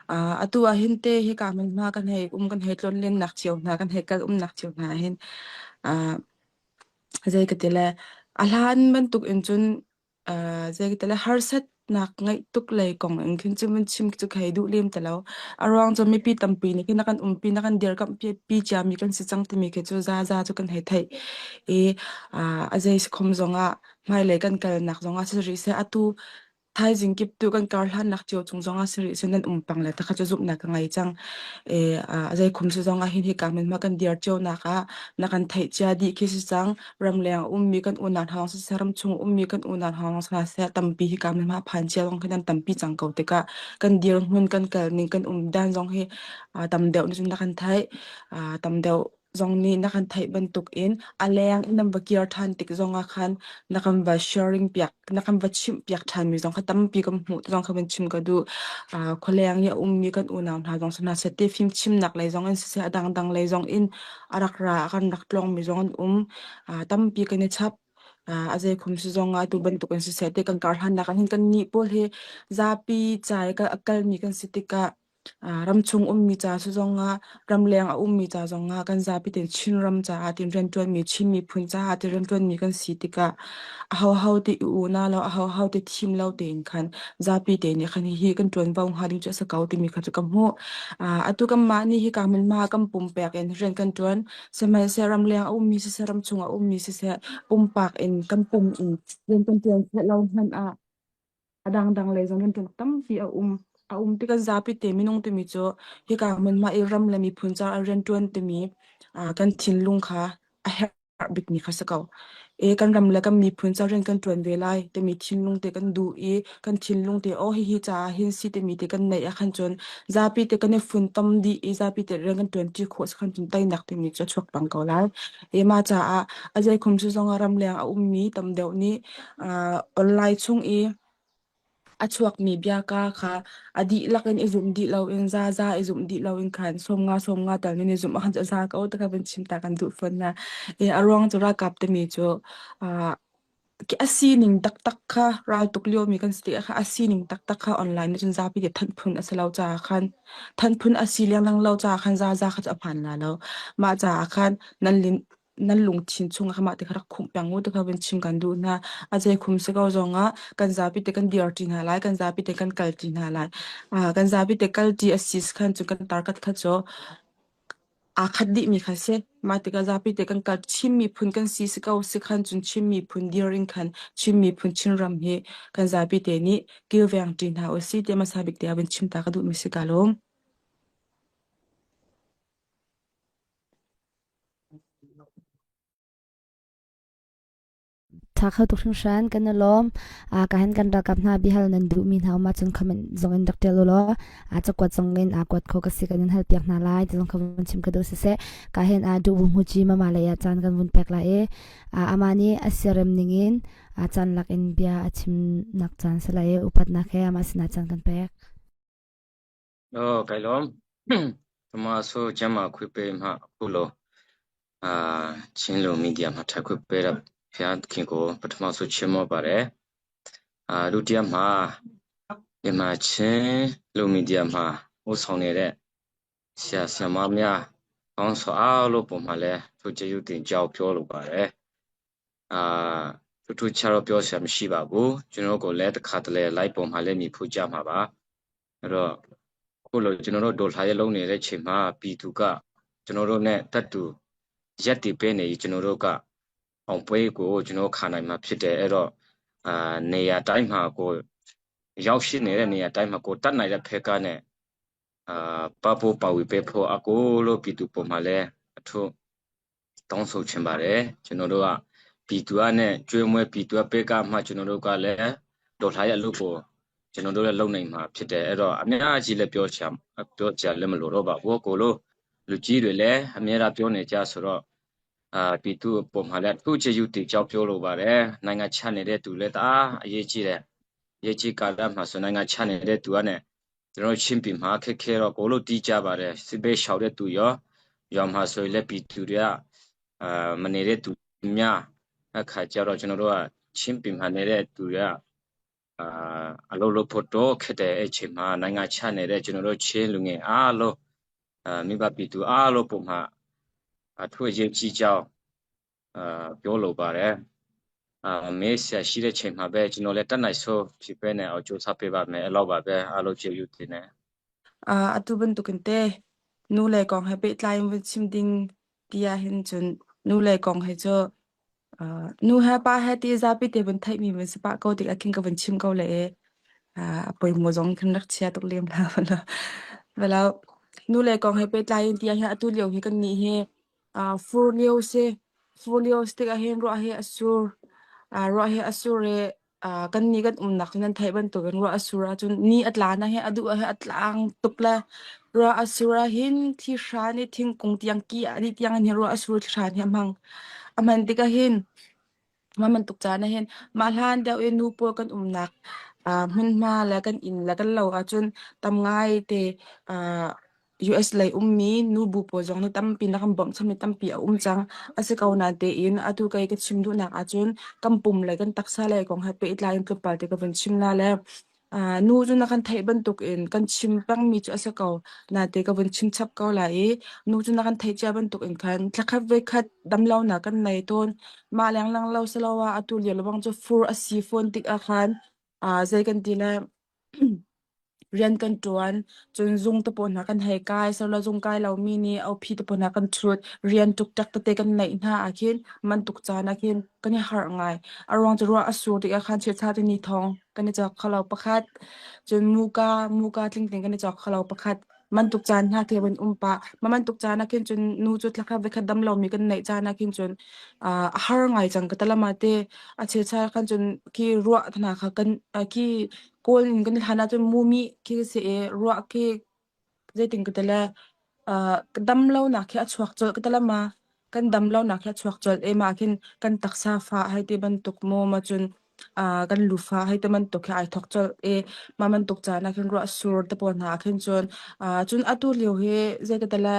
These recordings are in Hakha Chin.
Atu ah hin te hika hmunhma kan hei um kan hei tlonlennak cio hna kan hei kal umnak cio hna hin zei ka ti le a hlan bantuk in cun zei ka ti le harsatnak ngeih tuk lei kong in khin cun vun chim cu hei duh lem ti lo. A ruang cu mipi tampi nih khin a kan umpi na kan dirkamh pi ciami kan si cang timi khi cu zaza cu kan hei theih i a zei si khom zongah hmailei kan kalnak zongah si rih seh atu Thaizing kip tu kan karhlannak cio cung zongah si rih nan um pang le takha cu zumhnak ka ngei cang. E, a zei khum si zongah hin hika hmun ma kan dir cio nak ah na kan theih cia dih khi si cang. Ramleng ummi kan unau hna siseh ramchung ummi kan unau hna siseh tampi hika hmun ma phan cia zong khi nan tampi cang ko tikah kan dir hmun kan kal ning kan um dan zong hi tam deuh nih cun na kan theih. Tam deuh zong nih na kan theih bantuk in a leng in nan va kir ṭhan tik zongah khan na kan va sharing piak na kan va chimh piak ṭhanmi zong kha tampi kan hmuh zong kha van chim ka duh. Khualeng i a ummi kan unau hna zong sana seh te fimchimnak lei zong in siseh a dangdang lei zong in a rak ra a kan rak tlawngmi zong an um. Tampi kan i chap. A zei khum si zong ah tu bantuk in siseh te kan kar hlannak ah hin kan nih pawl hi zapi ca i a kalmi kan si tikah Ramchung ummi ca si zongah, ramleng a ummi ca zongah kan zapi tein Chinram caah tiin rianṭuanmi, Chin miphun caah ti rianṭuanmi kan si tikah ahoho ti i una lo, ahoho ti thim lo tein khan zapi te nih khan hihi kan ṭuanvo hnga ding cu a si ko timi kha cu ka hmuh. Atu kanmah nih hika hmunhma kan pumpek in rian kan ṭuan. Sihmanhsehlaw ramleng a ummi siseh, ramchung a ummi siseh, pumpak in kan pum in rian kan ṭuan khawh lo hmanh ah A dangdang lei zong in tampi a um. A um tikah zapi te minung timi cu hika hmunhma i ram le miphun caah rianṭuan timi kan thinlung kha a herh bikmi kha si ko. E kan ram le kan miphun caah rian kan ṭuan ve lai timi thinlung te kan duh i kan thinlung te aw hihi caah hin si timi te kan neih ahkhan cun zapi te kan i funtom dih i zapi te rian kan ṭuanṭi khawh si khan cun teinak timi cu a chuak pang ko lai. E mah caah a zeikhum cu zongah ramleng a ummi tam deuh nih online chung i a chuakmi biaka kha a dihlak in i zumh dih loin zaza i zumh dih loin khan 50 50 tal in i zumh ahkhan a za ko ti kha van chim ta kan duh fawn hna. I a ruang cu ralkap timi cu a sining taktak kha raltuk liomi kan si tikah kha a sining taktak kha online nih cun zapi nih thanh phun a si lo caah khan thanh phun a si lenglang lo caah khan zaza kha cu a hmaan la lo. Mah caah khan nan lin nan lungthin chungah kha mah ti kha rak khumh peng u ti kha vun chim kan duh hna. A zei khum si ko zongah kan zapi te kan dir ṭi hna lai, kan zapi te kan kal ṭi hna lai. Kan zapi te kal ṭi a si khan cu kan tarkat kha cu aa khat dihmi kha si. Mah tikah zapi te kan kal Chin miphun kan si si ko si khan cun Chin miphun dir in khan Chin miphun Chinram hi kan zapi te nih kilveng ṭi hna usih tiah hmasa bik te ah vun chim ta ka duhmi si ka lawm. Ṭha kho tuk hringhran kan i lawm. Ka hen kan ralkap hna biahal nan duhmi hna um ahcun comment zong in rak ṭial u law cakuat zong in kuat kho ka si kan in halpiak hna lai ti zong kha vun chim ka duh siseh. Ka hen duh bu hmuci mama lei ah caan kan vun pek lai i amah nih a siarem ning in caan lak in bia a chimnak caan si lai i upatnak he amah sinah caan kan pek. Oh, kai lawm. Tama so jama khui pe ma khu loအာချင်းလိုမီဒီယာမှာထပ်ခွင့်ပေးတဲ့ဖျားခင်ကိုပထမဆုံးချီးမွမ်းပါတယ်အာဒုတိယမှာမြန်မာချင်းလိုမီဒီယာမှာဦးဆောင်နေတဲ့ဆရာဆရာမများကောင်းစွာအားလို့ပုံမှာလဲသူကျေးဇူးတင်ကြောင်းပြောလိုပါတယ်အာထူးထူးခြားတော့ပြောစရာမရှိပါဘူးကျွန်တော်ကိုလည်းတစ်ခါတလေ live ပုံမှာလည်းမြင်ဖူးကြမှာပါအဲ့တော့ခုလိုကျွန်တော်တို့ဒေါ်လာရလုံးနေတဲ့ချိန်မှာပြည်သူကကျွန်တော်တို့နဲ့တတ်တူရက်တည်ပေးနေကျွန်တော်တို့ကအောင်ပွဲကိုကျွန်တော်ခံနိုင်မှာဖြစ်တယ်အဲ့တော့အာနေရာတိုင်းမှာကိုရောက်ရှိနေတဲ့နေရာတိုင်းမှာကိုတတ်နိုင်တဲ့ဖက်ကနဲ့အာပဖို့ပါဝေပေးဖို့အကိုလို့ပြည်သူပုံမှာလဲအထူး တောင်းဆိုချင်ပါတယ်ကျွန်တော်တို့ကပြည်သူအနဲ့ကျွေးမွေးပြည်သူပေးကမှကျွန်တော်တို့ကလည်းဒေါ်လာရဲ့အလုပ်ကိုကျွန်တော်တို့လည်းလုပ်နိုင်မှာဖြစ်တယ်အဲ့တော့အများကြီးလည်းပြောချင်ပြောကြလည်းမလို့တော့ပါဘူးကိုလိုလူကြီးတွေလည်းအများအားပြောနေကြဆိုတော့အာပြည်သူပုံမှာလည်းသူ့ချေယူတည်ကြောက်ပြောလိုပါတယ်နိုင်ငံချနေတဲ့သူလည်းတအားအရေးကြီးတယ်အရေးကြီးကာလမှာဆိုနိုင်ငံချနေတဲ့သူကနဲ့ ကျွန်တော်ချင်းပြည်မှာခက်ခဲတော့ကိုလို့တီးကြပါတယ်စစ်ဘေးရှောက်တဲ့သူရောရွာမှာဆိုရင်လည်းပြည်သူတွေကအာမနေတဲ့သူများအခါကျတော့ကျွန်တော်တို့ကချင်းပြည်မှာနေတဲ့သူတွေက အာအလုပ်လုပ်ဖို့တော့ခက်တယ်အဲ့ချိန်မှာနိုင်ငံချနေတဲ့ကျွန်တော်တို့ချင်းလူငယ်အားလုံးအာမိဘပြည်သူအားလုံးပုံမှာအထူးအရေးကြီးကြောင်းအာပြောလိုပါတယ်အာမေးဆရာရှိတဲ့ချိန်မှာပဲကျွန်တော်လည်းတက်နိုင်ဆိုဖြစ်ပဲနေအောင်ကြိုးစားပေးပါမယ်အဲ့လောက်ပါပဲအားလုံးကျေးဇူးတင်တယ် Atu bantukin te nu le kong he pehtlai in vun chim ding ti ahhin cun nu le kong he cu nu he pa he ti zapi te vun theihmi vun si pah ko tikah khin ka vun chim ko le e. A poimaw zong khin rak chia tuk lem hlah. Velo nu le kong he pehtlai in ti ahhin atu lio hi kan nih hi fur lio si. Fur lio si tikah hin ruah hi a sur. Ruah hi a sur i kannih kan umnak cu nan theih bantukin ruah a sur ahcun ni a tla na hi a duh ah hin a tlang tuk le ruah a sur ahhin thihra nih thingkung tiang ki ah dih tiang in hin ruah a sur thihra nih a hmang. A hman tikah hin mah bantuk caan ahhin mah hlan deuh i nu pawl kan umnak hmunhma le kan inn le kan lo ahcun tam ngai te US lei ummi nubu pawl zong nih tampi na kan bawmhchanmi tampi a um cang. A si ko nain tein atu kei ka chim duhnak ahcun kan pum le kan taksa lei kong he pehtlai in tlawmpal te ka vun chim la le nu cu na kan theih bantukin kan chim pengmi cu a si ko. Naite ka vun chim chap ko lai i nu cu na kan theih cia bantukin khan thlakhat voikhat damlonak kan nei tawn. Mah lenglang lo siloah atu lio lebang cu fur a si fawn tik ah khan zei kan ti le Rian kan ṭuan, cun zung te pawl hna kan hei kai, solo zung kai lomi nih ophi te pawl hna kan ṭhut, rian ṭukṭak tete kan neih hna ahkhin mantuk caan ahkhin kan i harh ngai. A ruang cu ruah a sur tikah khan chiatcha te ni thawng kan i cawk kho lo pakhat, cun muka muka tlingtling kan i cawk kho lo pakhat. Mantuk caan hna khi van um pah. Mah bantuk caan ah khin cun nu cu thlakhat voikhat dam lomi kan neih caan ah khin cun a har ngai cang ka talama te. A cheucha khan cun khi ruah hna kha kan khi Kawl in kan i hlan ahcun mumi khi si i ruah khi zeitin ka ti le ka dam lonak khi a chuak colh ka ti le ma kan dam lonak khi a chuak colh i mah khin kan taksa fah hei ti bantuk maw ma cun kan lu fah hei ti bantuk khi ai thawk colh i mah bantuk caan ah khin ruah sur te pawl hna ah khin cun cun atu lio hi zei ka ti le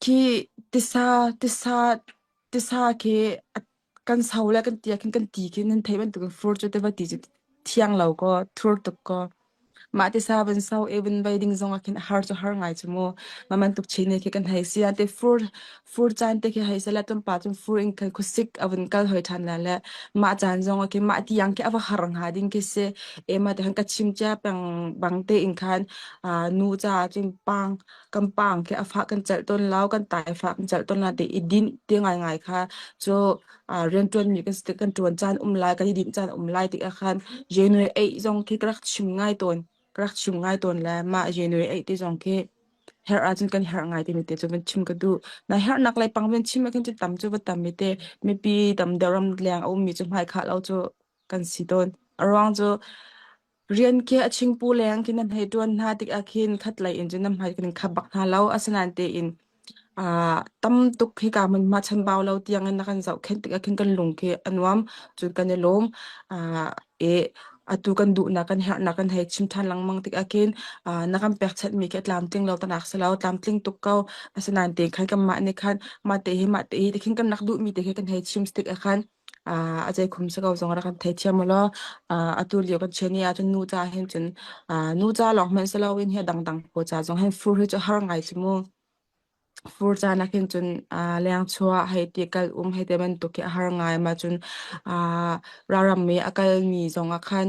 khi tisa tisa tisa khi kan so le kan ti ah khin kan ti khi nan theih bantukin fur cu tiva ti cu thiang lo kaw thur tuk kaw mah tisa van so i van vei ding zong ah khin a har cu har ngai cu mu. Mah bantuk chin ne khi kan hei si te fur fur caan te khi hei sala tlawmpal cun fur in khan khuasik a vun kal hoi ṭhan la le mah caan zong ah khin mah tiang khi a va har hnga ding khi si. E mah te khan ka chim cia peng bang te in khan nu caah cun pang kan pang khi a fah kan celh tawn lo kan tai fah kan celh tawn la ti i dinh ti ngaingai kha cu rianṭuanmi kan si kan ṭuan caan um lai kan i dinh caan um lai tikah khan January 8 zong khi ka rak chim ngai tawn ka rak chim ngai tawn le mah January 8 ti zong khi herh ahcun kan herh ngai timi te cu van chim ka duh. Na herhnak lei pang van chim ahkhin cu tam cu va tam mi te mipi tam deuh ram leng a ummi cu hmai khah lo cu kan si tawn. A ruang cu Rian khi a chingpu leng khi nan hei ṭuan hna tikah khin khatlei in cun nan hmai kan in khap bak hna lo. Asinain tein tam tuk hika hmunhma chanbau lo tiangin na kan zohkhenh tikah khin kan lung khi a nuam. Cun kan i lawm. I atu kan duhnak kan herhnak kan hei chim ṭhan lengmang tikah khin na kan pekchanhmi khi a tlamtling lo tanak si lo, tlamtling tuk ko. Asinain tein khan kanmah nih khan mah te hi mah te hi ti khin kan rak duhmi te khi kan hei chim tikah khan a zeikhum si ko zong rak kan theithiam u law atu lio kan chia ni ahcun nu ca hin cun nu ca lawng hmanh si loin hi a dangdang pawl ca zong hin fur hi cu har ngai si mu. Fur caan ah khin cun leng chuah hei ti kal um hei ti bantuk khi a har ngai ma cun ralram i a kalmi zong ah khan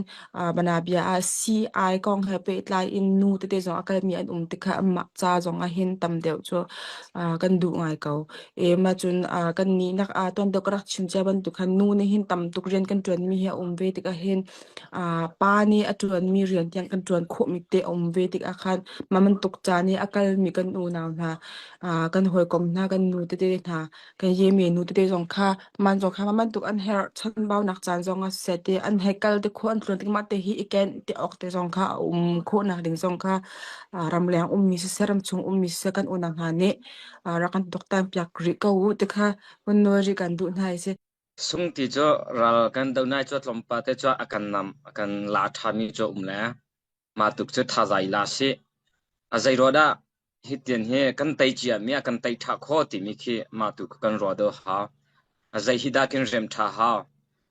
banabia ah sii-ai kong he pehtlai in nu tete zong a kalmi an um tikah anmah ca zong ah hin tam deuh cu kan duh ngai ko. E mah cun kan nih nak ah tuan deuh ka rak chim cia bantuk khan nu nih hin tam tuk rian kan ṭuanmi hi a um ve tikah hin pa nih a ṭuanmi rian tiang kan ṭuan khawhmi te a um ve tikah khan mah bantuk caan i a kalmi kan unau hna kan hawikom hna kan nu tete hna kan yemi nu tete zong kha man zong kha mah bantuk an herh chanbaunak caan zong ah siseh te an hei kal te khawh an tluan tik mah te hi i ken te awk te zong kha a um khawhnak ding zong kha ramleng ummi siseh ramchung ummi siseh kan unau hna nih rak kan tuaktan piak rih ko u ti kha hun nawl rih kan duh hna i si. Sung ti cu ral kan do nai cu tlawmpal te cu a kan nam a kan la ṭhami cu um le mah tuk cu thazai la si. A zei ruah dah hitian hi kan tei cia mi ah kan tei ṭha kho timi khi mah tu kan ruah deuh hau. A zei hi dah kan rem ṭha hau.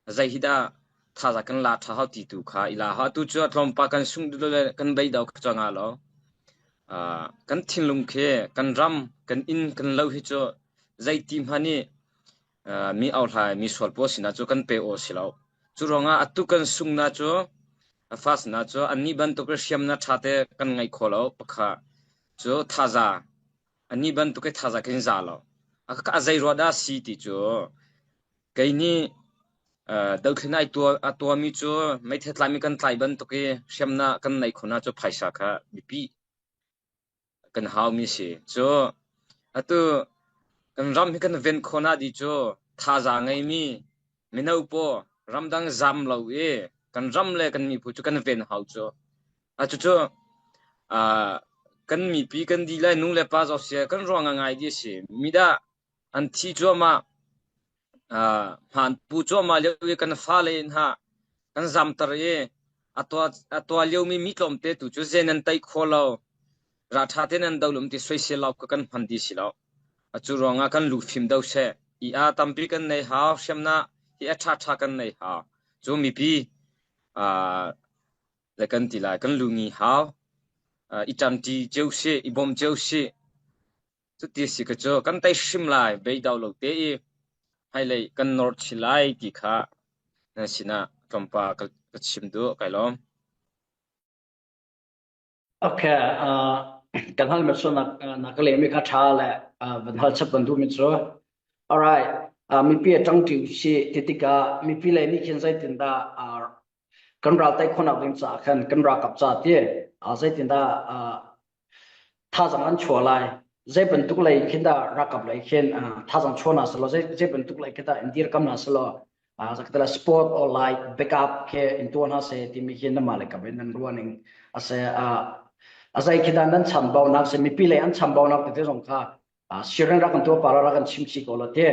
A zei hi dah thaza kan la ṭha hau ti tu kha i la hau. Atu cu a tlawmpal kan sungh duh le kan beidau kha cu nga lo. Kan thinlung khi kan ram, kan inn, kan lo hi cu zeiti hmanh nih mi auhlai, mi sual pawl sinah cu kan pe awk si lo. Cu ruangah atu kan sunghnak cu a fast na cu annih bantuk i hriamnak ṭha te kan ngeih khawh lo pakha cu thaza annih bantuk i thaza kan za lo. A zei ruah dah si ti cu kei nih dothlen ai a tuahmi cu meithal tlaimi kan tlai bantuk i hriamnak kan neih khawh na cu phaisa kha biapi kan haumi si. Cu atu kan ram hi kan ven khawh na dih cu thazaang ngeimi mino paw ramdang zam lo i kan ram le kan miphun cu kan ven hau cu. A cucu kan mipi kan di lai nu le pa zong si kan ruang ngai di si. Mi dah an thi cuahmah Hmaan pu cuahmah lio i kan fale hna kan zamter i a tuah liomi mi tlawmte tu cu zei nan tei kho lo. Ralṭha tein nan do lum ti soisel lo kan hman dih si lo. Cu ruangah kan lu fim do seh. I a tampi kan nei hau, hriamnam hi a ṭhaṭha kan nei hau. Cu mipi le kan ti lai, kan lu ngi hau. I ṭamṭi cio sih, i bawm cio sih. Cuti si ka cu kan tei hrim lai beidau lo te i hmailei kan nor chin lai ti kha nan sinah tlawmpal ka chim duh. Kai lawm. Okay, kan hal mi cu na ka lehmi kha ṭha le van hal chap kan duhmi cu alright, mipi a ṭangṭi usih ti tikah mipi lei nih khin zeitindah kan ral tei khawhnak ding caah khan kan ralkap ca ti zeitindah Thazaang an chuah lai. Zei bantuk lei khin dah ralkap lei khin thazaang chuah hna selaw zei bantuk lei khi dah in dirkam hna selaw zakatala sport or like backup khi in tuah hna seh timi khi namah le kap in nan ruah ning a si. A zei khi dah nan chambaunak si mipi lei an chambaunak tete zong kha siren rak kan tuah para rak kan chim chih ko la te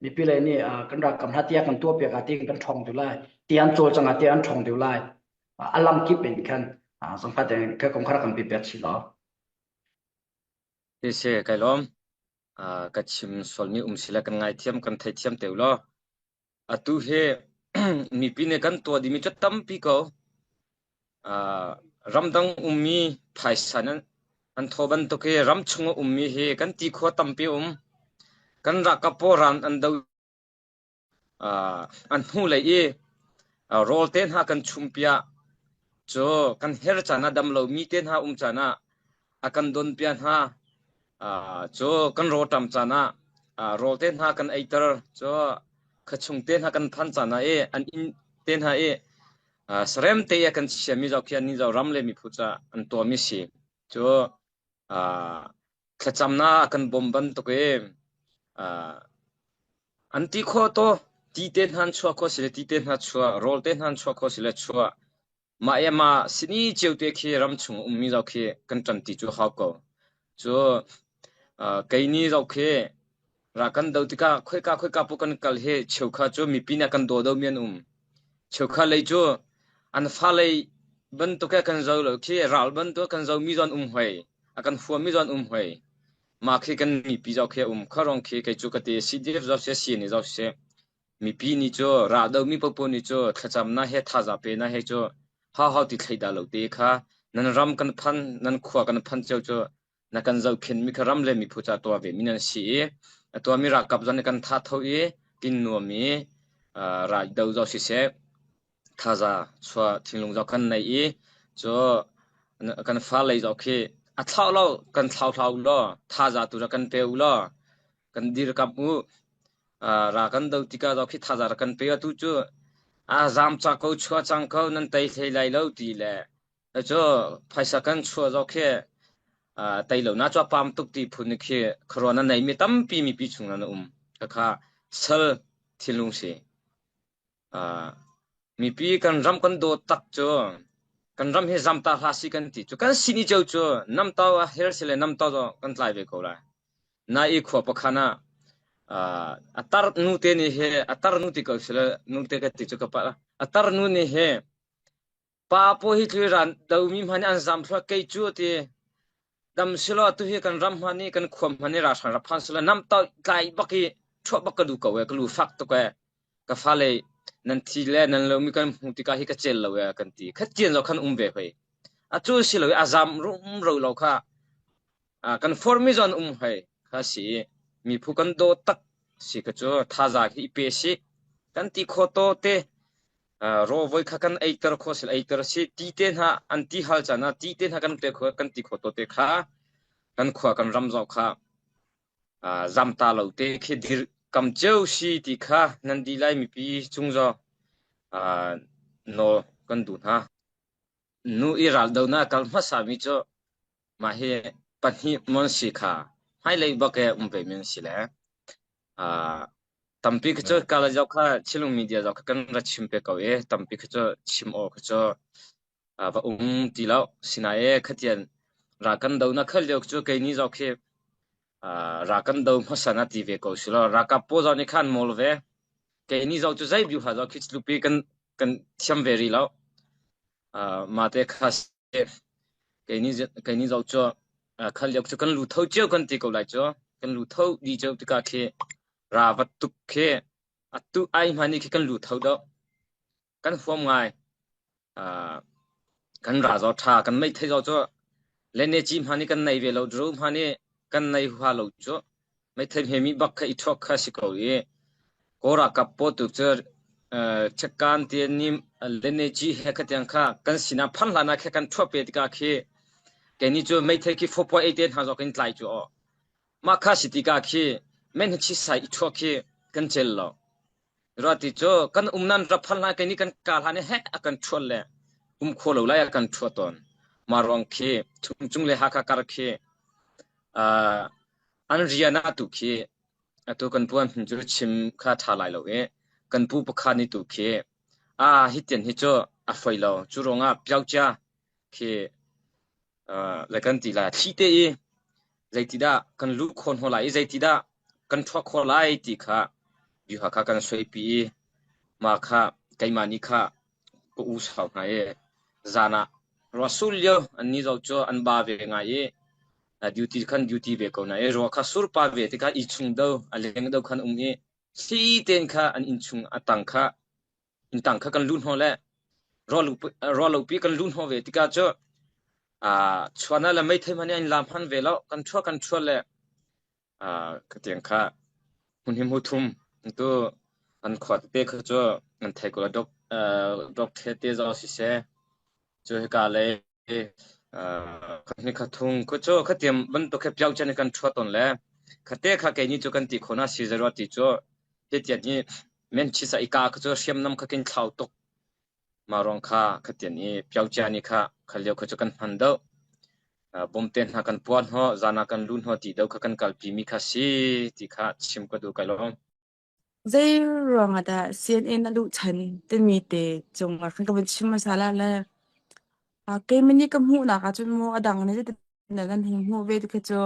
mipi lei nih kan ralkap hna tiah kan tuah piak ah ti kan ṭhawng deuh lai ti an cawlcang ah ti an ṭhawng deuh lai a lam kip in khan zangfah tein ka kong kha rak kan pe piak chih law. Siseh kai lawm. Ka chim sualmi um sile kan ngaithiam kan theithiam te ulaw. Atu hi mipi nih kan tuah dimi cu tampi ko. Ramdang ummi phaisa nan an thaw bantuk hi ramchung a ummi hi kan ti khua tampi um. Kan ralkap pawl ran an do An hnulei i rawl te hna kan chumpiah cu kan her caan ah dam lomi te hna um caan ah a kan donpiah hna. Cu kan rawṭam caan ah rawl te hna kan eiter cu khuachung te hna kan phan caan ah i an inn te hna i sarem te i a kan chiami zoh khi annih zoh ram le miphun caah an tuahmi si. Cu Thlacamnak a kan bawmh bantuk i an ti khawh taw ti te hna an chuah khawh si le ti te hna chuah, rawl te hna an chuah khawh si le chuah. Mah i mah sini cio te khi ramchung a ummi zoh khi kan ṭanti cu hau ko. Cu kei ni zoh khi ra kan do tikah khoika khoika pu kan kal hi cheukha cu mipi nih a kan daw domi an um. Cheukha lei cu an fale bantuk he kan zo lo khi ral bantuk kan zomi zon um hoi. A kan huami zon um hoi. Mah khi kan mipi zoh khi a um. Khuarong khi kei cu ka ti CDF zoh seh CNA zoh seh mipi nih cu ral domi popo nih cu thlacamnak he thazaang pe na he cu hau hau ti thlei dah lo te kha nan ram kan phan nan khua kan phan cio cu na kan zohkhenmi kha ram le miphun ca tuah ve mi nan si i a tuahmi ralkap zong nih kan tha tho i tin nuam i ral do zo siseh thaza chuah thinlung zong kan nei i cu kan fa lei zong khi a thlau lo kan thlau hlau law thaza tu kan pe u law kan dirkamh u ra kan do tikah zong khi thaza ra kan pe atu cu a zam ca ko chua cang ko nan tei hlei lai lo ti le Cu phaisa kan chuah zok khi tei lo na cu a pam tuk ti phun khi khuaruah na neimi tampi mipi chung na um. Khakha sal thinlung si. Mipi kan ram kan dawt tak cu kan ram hi zamta hlah si kan ti cu kan sini cio cu namtau a her si le namtau zong kan tlai ve ko lai. Na i khua pakhan ah a tar nu te nih he a tar nu ti ko si le nu te ka ti cu ka palh a tar nu nih he Pa pawl hi tliraan domi hmanh nih an zam thluah kei cu a ti. Dam silaw atu hi kan ram hmanh nih kan khua hmanh nih ralhrang rak phan selaw nam tlai bak i chuah bak ka duh ko ee ka lu fak tuk ee. Ka fale Nan thi le nan lomi kan hmuh tikah hi ka cel lo e kan ti. Khat tian lo khan um ve hoi. A cu si lo i a zam rumro lo kha kan formi zon um hoi kha si i miphu kan daw tak si kha cu thazaang hi i pe si. Kan ti kho to te raw voi kha kan eiter kho sil eiter si ti te hna an ti hal caan ah ti te hna kan pe kho kan ti kho to te kha kan khua kan ram zau kha zamta lo te khi dir kam cio si ti kha nan di lai mipi cung zo nawl kan duh hna. Nu i raldonak kal hmasa mi cu mah hi pahnih mon si kha hmailei bak e um ve mi an si le tampi khi cu kala zau kha Chinlung media zau kha kan ra chim pe ko i tampi khi cu chim aw khi cu va um ti lo. Sinain khatian ra kan do na khal lio cu kei ni zau khi ra kan do hmasa na ti ve ko si lo. Ralkap pawl zau nih khan mawl ve. Kei ni zau cu zei biu ha zau khi lupi kan kan thiam ve rih lo. Mate kha kei ni kei ni zau cu khal lio cu kan lu tho cio kan ti ko lai cu. Kan lu tho di cio tikah khi ra vat tuk khi atu ai hmani khi kan lu tho do. Kan huam ngai. Kan ra zaw ṭha kan meithei zaw cu lene ci hma nih kan nei ve lo dru hma nih kan nei huha lo cu meithei hmemi bak kha i thuak kha si ko i kawra kap paw tu cu chekkan te ni lene ci he kha tiang kha kan sinah phan hlan ah khe kan thuah pe tikah khi kei cu meithei khi 4.8 te hna zawk in tlai cu aw mah kha si tikah khi men chi sai i thuak khi kan cel lo Rati cu kan um nan ra phal hna kei nih kan ka hlan i heh a kan ṭhuat le um kho lo lai a kan ṭhuat tawn. Mah ruang khi Chungcung le Hakha kar khi uh, an rian ah tu khi atu kan pu an hun cu chim kha ṭha lai lo i kan pu pakhat nih tu khi a hi tian hi cu a foi lo cu ruangah piaucia khi uh, le kan ti lai thli te i zeitidah kan luh khawh hna lai i zeitidah kan ṭhuah khawh lai ti kha biha kha kan suaipi i mah kha keimah nih kha ka u sau hna i zan ah ruahsul lio annih zong cu an ba ve ngai i duty khan duty ve ko na i ruah kha sur pa ve tikah i chung do a leng do khan um i thli tein kha an inn chung a tang kha Inntang kha kan luh hnawh le ruahlopi kan luh hnawh ve tikah cu chuan ah le meithei hmanh nih an la hman ve lo. Kan ṭhuah kan ṭhuah le khatiang kha hmun hi hmu thum tu an khua tete kha cu an thei ko la dok the te zong siseh cu hika lei Kha thung cu khatiang bantuk he piau chan in kan ṭhuat tawn le khate kha kei nih cu kan ti khawh na si zei ti cu hitian hi men chisa i ka kha cu hriamnam kha kin thlau tuk mah ruang kha khatian i piau cia ni kha kha lio kha cu kan hman deuh bawmte hna kan puah hnawh zan ah kan lu hnawh ti deuh kha kan kalpi mi kha si ti kha chim ka duh kai lawm. Zei ruangah dah CNN a luh chan timi te cungah khan ka vun chim hmasa la le keimah nih ka hmuhnak ahcun mu a dang nih zeitin dah nan hei hmuh ve ti khi cu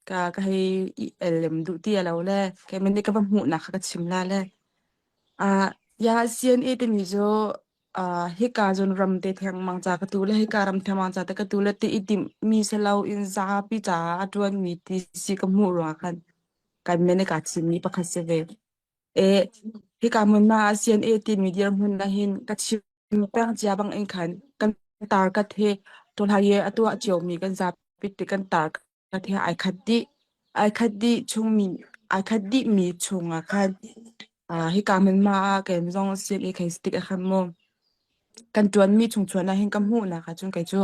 ka ka hei i el lem duh ti a lo le keimah nih ka va hmuhnak kha ka chim la le. Ya CNA timi cu hika zawn ram te thengmang ca ka tu le hika ram thengmang ca te ka tu le ti i timhmi si loin zapi caah a ṭuanmi ti si ka hmuh ruangah khan kan men i kaa thimmi pakhat si ve. E, hika hmun ma ah CNA timi dirhmun ah hin ka chim peng cia bang in khan kan tar kat he tolhai ye a tuah ciomi kan zapi ti kan tar kat he ai khat dih. Ai khat dih chungmi ai khat dih mi chung ah khan hika hmun ma ah keim zong CNA khei tik ah khan mu kan tuanmi chung chuan ah hin ka hmuhnak ah cun kei cu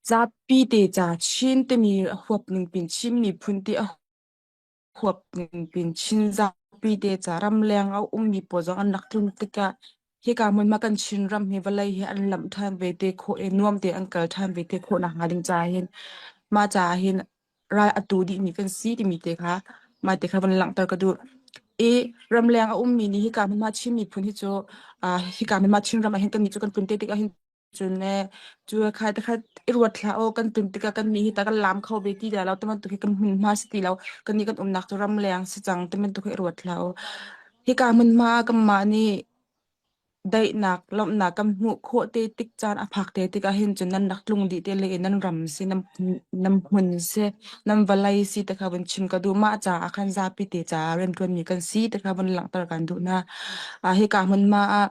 Zapi te ca Chin timi a huap ning pin Chin miphun ti a huap ning pin Chin zapi te ca ramleng a ummi pawl zong an rak tlun tikah hika hmunhma kan Chinram hi vawlei hi an lamh ṭhan ve te khawh i nuam te an kal ṭhan ve te khawh nakhnga ding caah hin mah caah hin ral a tu dihmi kan si timi te kha mah te kha van langhter ka duh. I ramleng a ummi nih hika hmunhma Chin miphun hi cu hika hmunhma Chinram ah hin kannih cu kan tlun te tikah hin Cun le cu kha te kha i ruat hlah aw kan tlun tikah kan nih hi ta kan laam kho ve ti lo ti bantuk hi kan hmunhma si ti lo kan nih kan umnak cu ramleng si cang ti bantuk hi i ruat hlah aw. Hika hmunhma ah kanmah nih Daihnak, lawmhnak kan hmuh khawh te tik caan a phak te tikah hin cun nan rak tlung dih te le nan ram si, nan, nan hmun si, nan vawlei si te kha vun chim ka duh. Mah caah khan zapi te caah rianṭuanmi kan si te kha vun langhter kan duh hna. Ah, hika hmunhma ah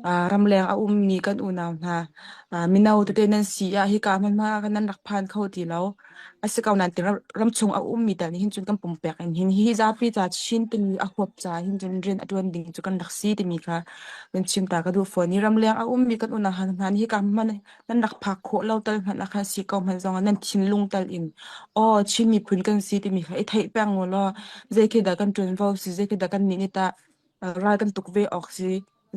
ah ramleng a ummi kan unau hna, ah, mino tete nan si ah hika hmunhma ah khan nan rak phan kho ti lo. A si ko nain ramchung a ummi tal nih hin cun kan pumpek in hin hi zapi ca Chin timi a huap ca hin cun rian a ṭuan ding cu kan rak si timi kha kan chim ta ka duh fawn. Hi ramleng a ummi kan unau hna nih hika hmanh nan rak phak khawh lo tal hmanh ah khan si ko hmanh zong ah nan thinlung tal in aw Chin miphun kan si timi kha i theih peng u law zei khi dah kan ṭuanvo si zei khi dah kan nih nih tah ral kan tuk ve awk si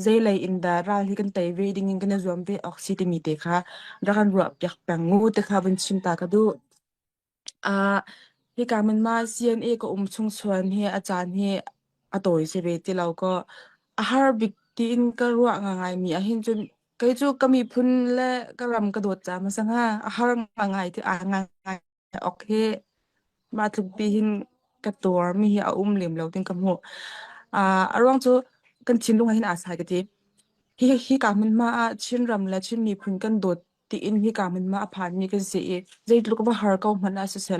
zeilei in dah ral hi kan tei ve ding in kan i zuam ve awk si timi te kha rak kan ruah piak peng u te kha vun chim ta ka duh. Ah, hika Myanmar CNA ka um chung chuan hi a caan hi a tawi si ve ti lo kaw a har bik tiin ka ruah ngai mi ahhin cun kei cu ka miphun le ka ram ka dawt caah ma sangha a har ngai ti a ngai awk hi mah tluk pi hin ka tuarmi hi a um lem lo ting ka hmuh. Uh, a ruang cu kan thinlung ah hin aa sai ka ti. Hi hi ka hmunhma ah Chinram le Chin miphun kan dawt tiin hi ka hmunhma a phanmi kan si i zeitluk va har ko hmanh ah siseh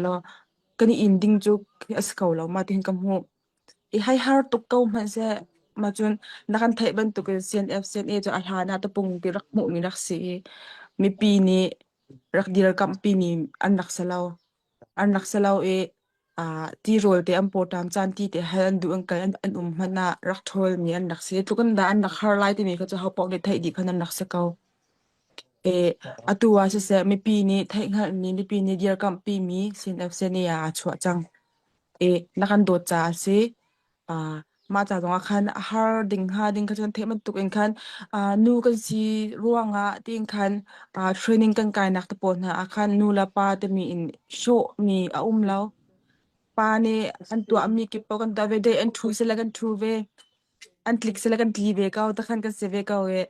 kan i inn ding cu a si ko lo ma tihin ka hmuh. I hai har tuk ko hmanh seh mah cun na kan theih bantukin CNF CNA cu a hlan ah tapung ti rak hmuhmi rak si i mipi nih rak dirkamhpimi an rak si lo. An rak si lo i uh, tirawl te an pawṭam caan ti te hal an duh an kal an, an um hmanh ah rak ṭhawlmi an rak si. Tluk in dah an rak har lai timi kha cu hopaoh nih theih dih khan an rak si ko. E, atu ah siseh mipi nih theihhngalhmi, mipi nih dirkamhpimi CNF-CNA ah aa chuah cang. E, na kan dawt caah a si. Ah, mah ca zongah khan a har ding hnga ding kha cun theih bantuk in khan ah, nu kan si ruangah tiin khan ah, training kan kainak te pawl hna ah khan nu le pa timi in hrawhmi a um lo. Pa nih an tuahmi kip paoh kan tuah ve, dei an ṭhu sile kan ṭhu ve, an tlik sile kan tli ve ko, takhan kan si ve ko i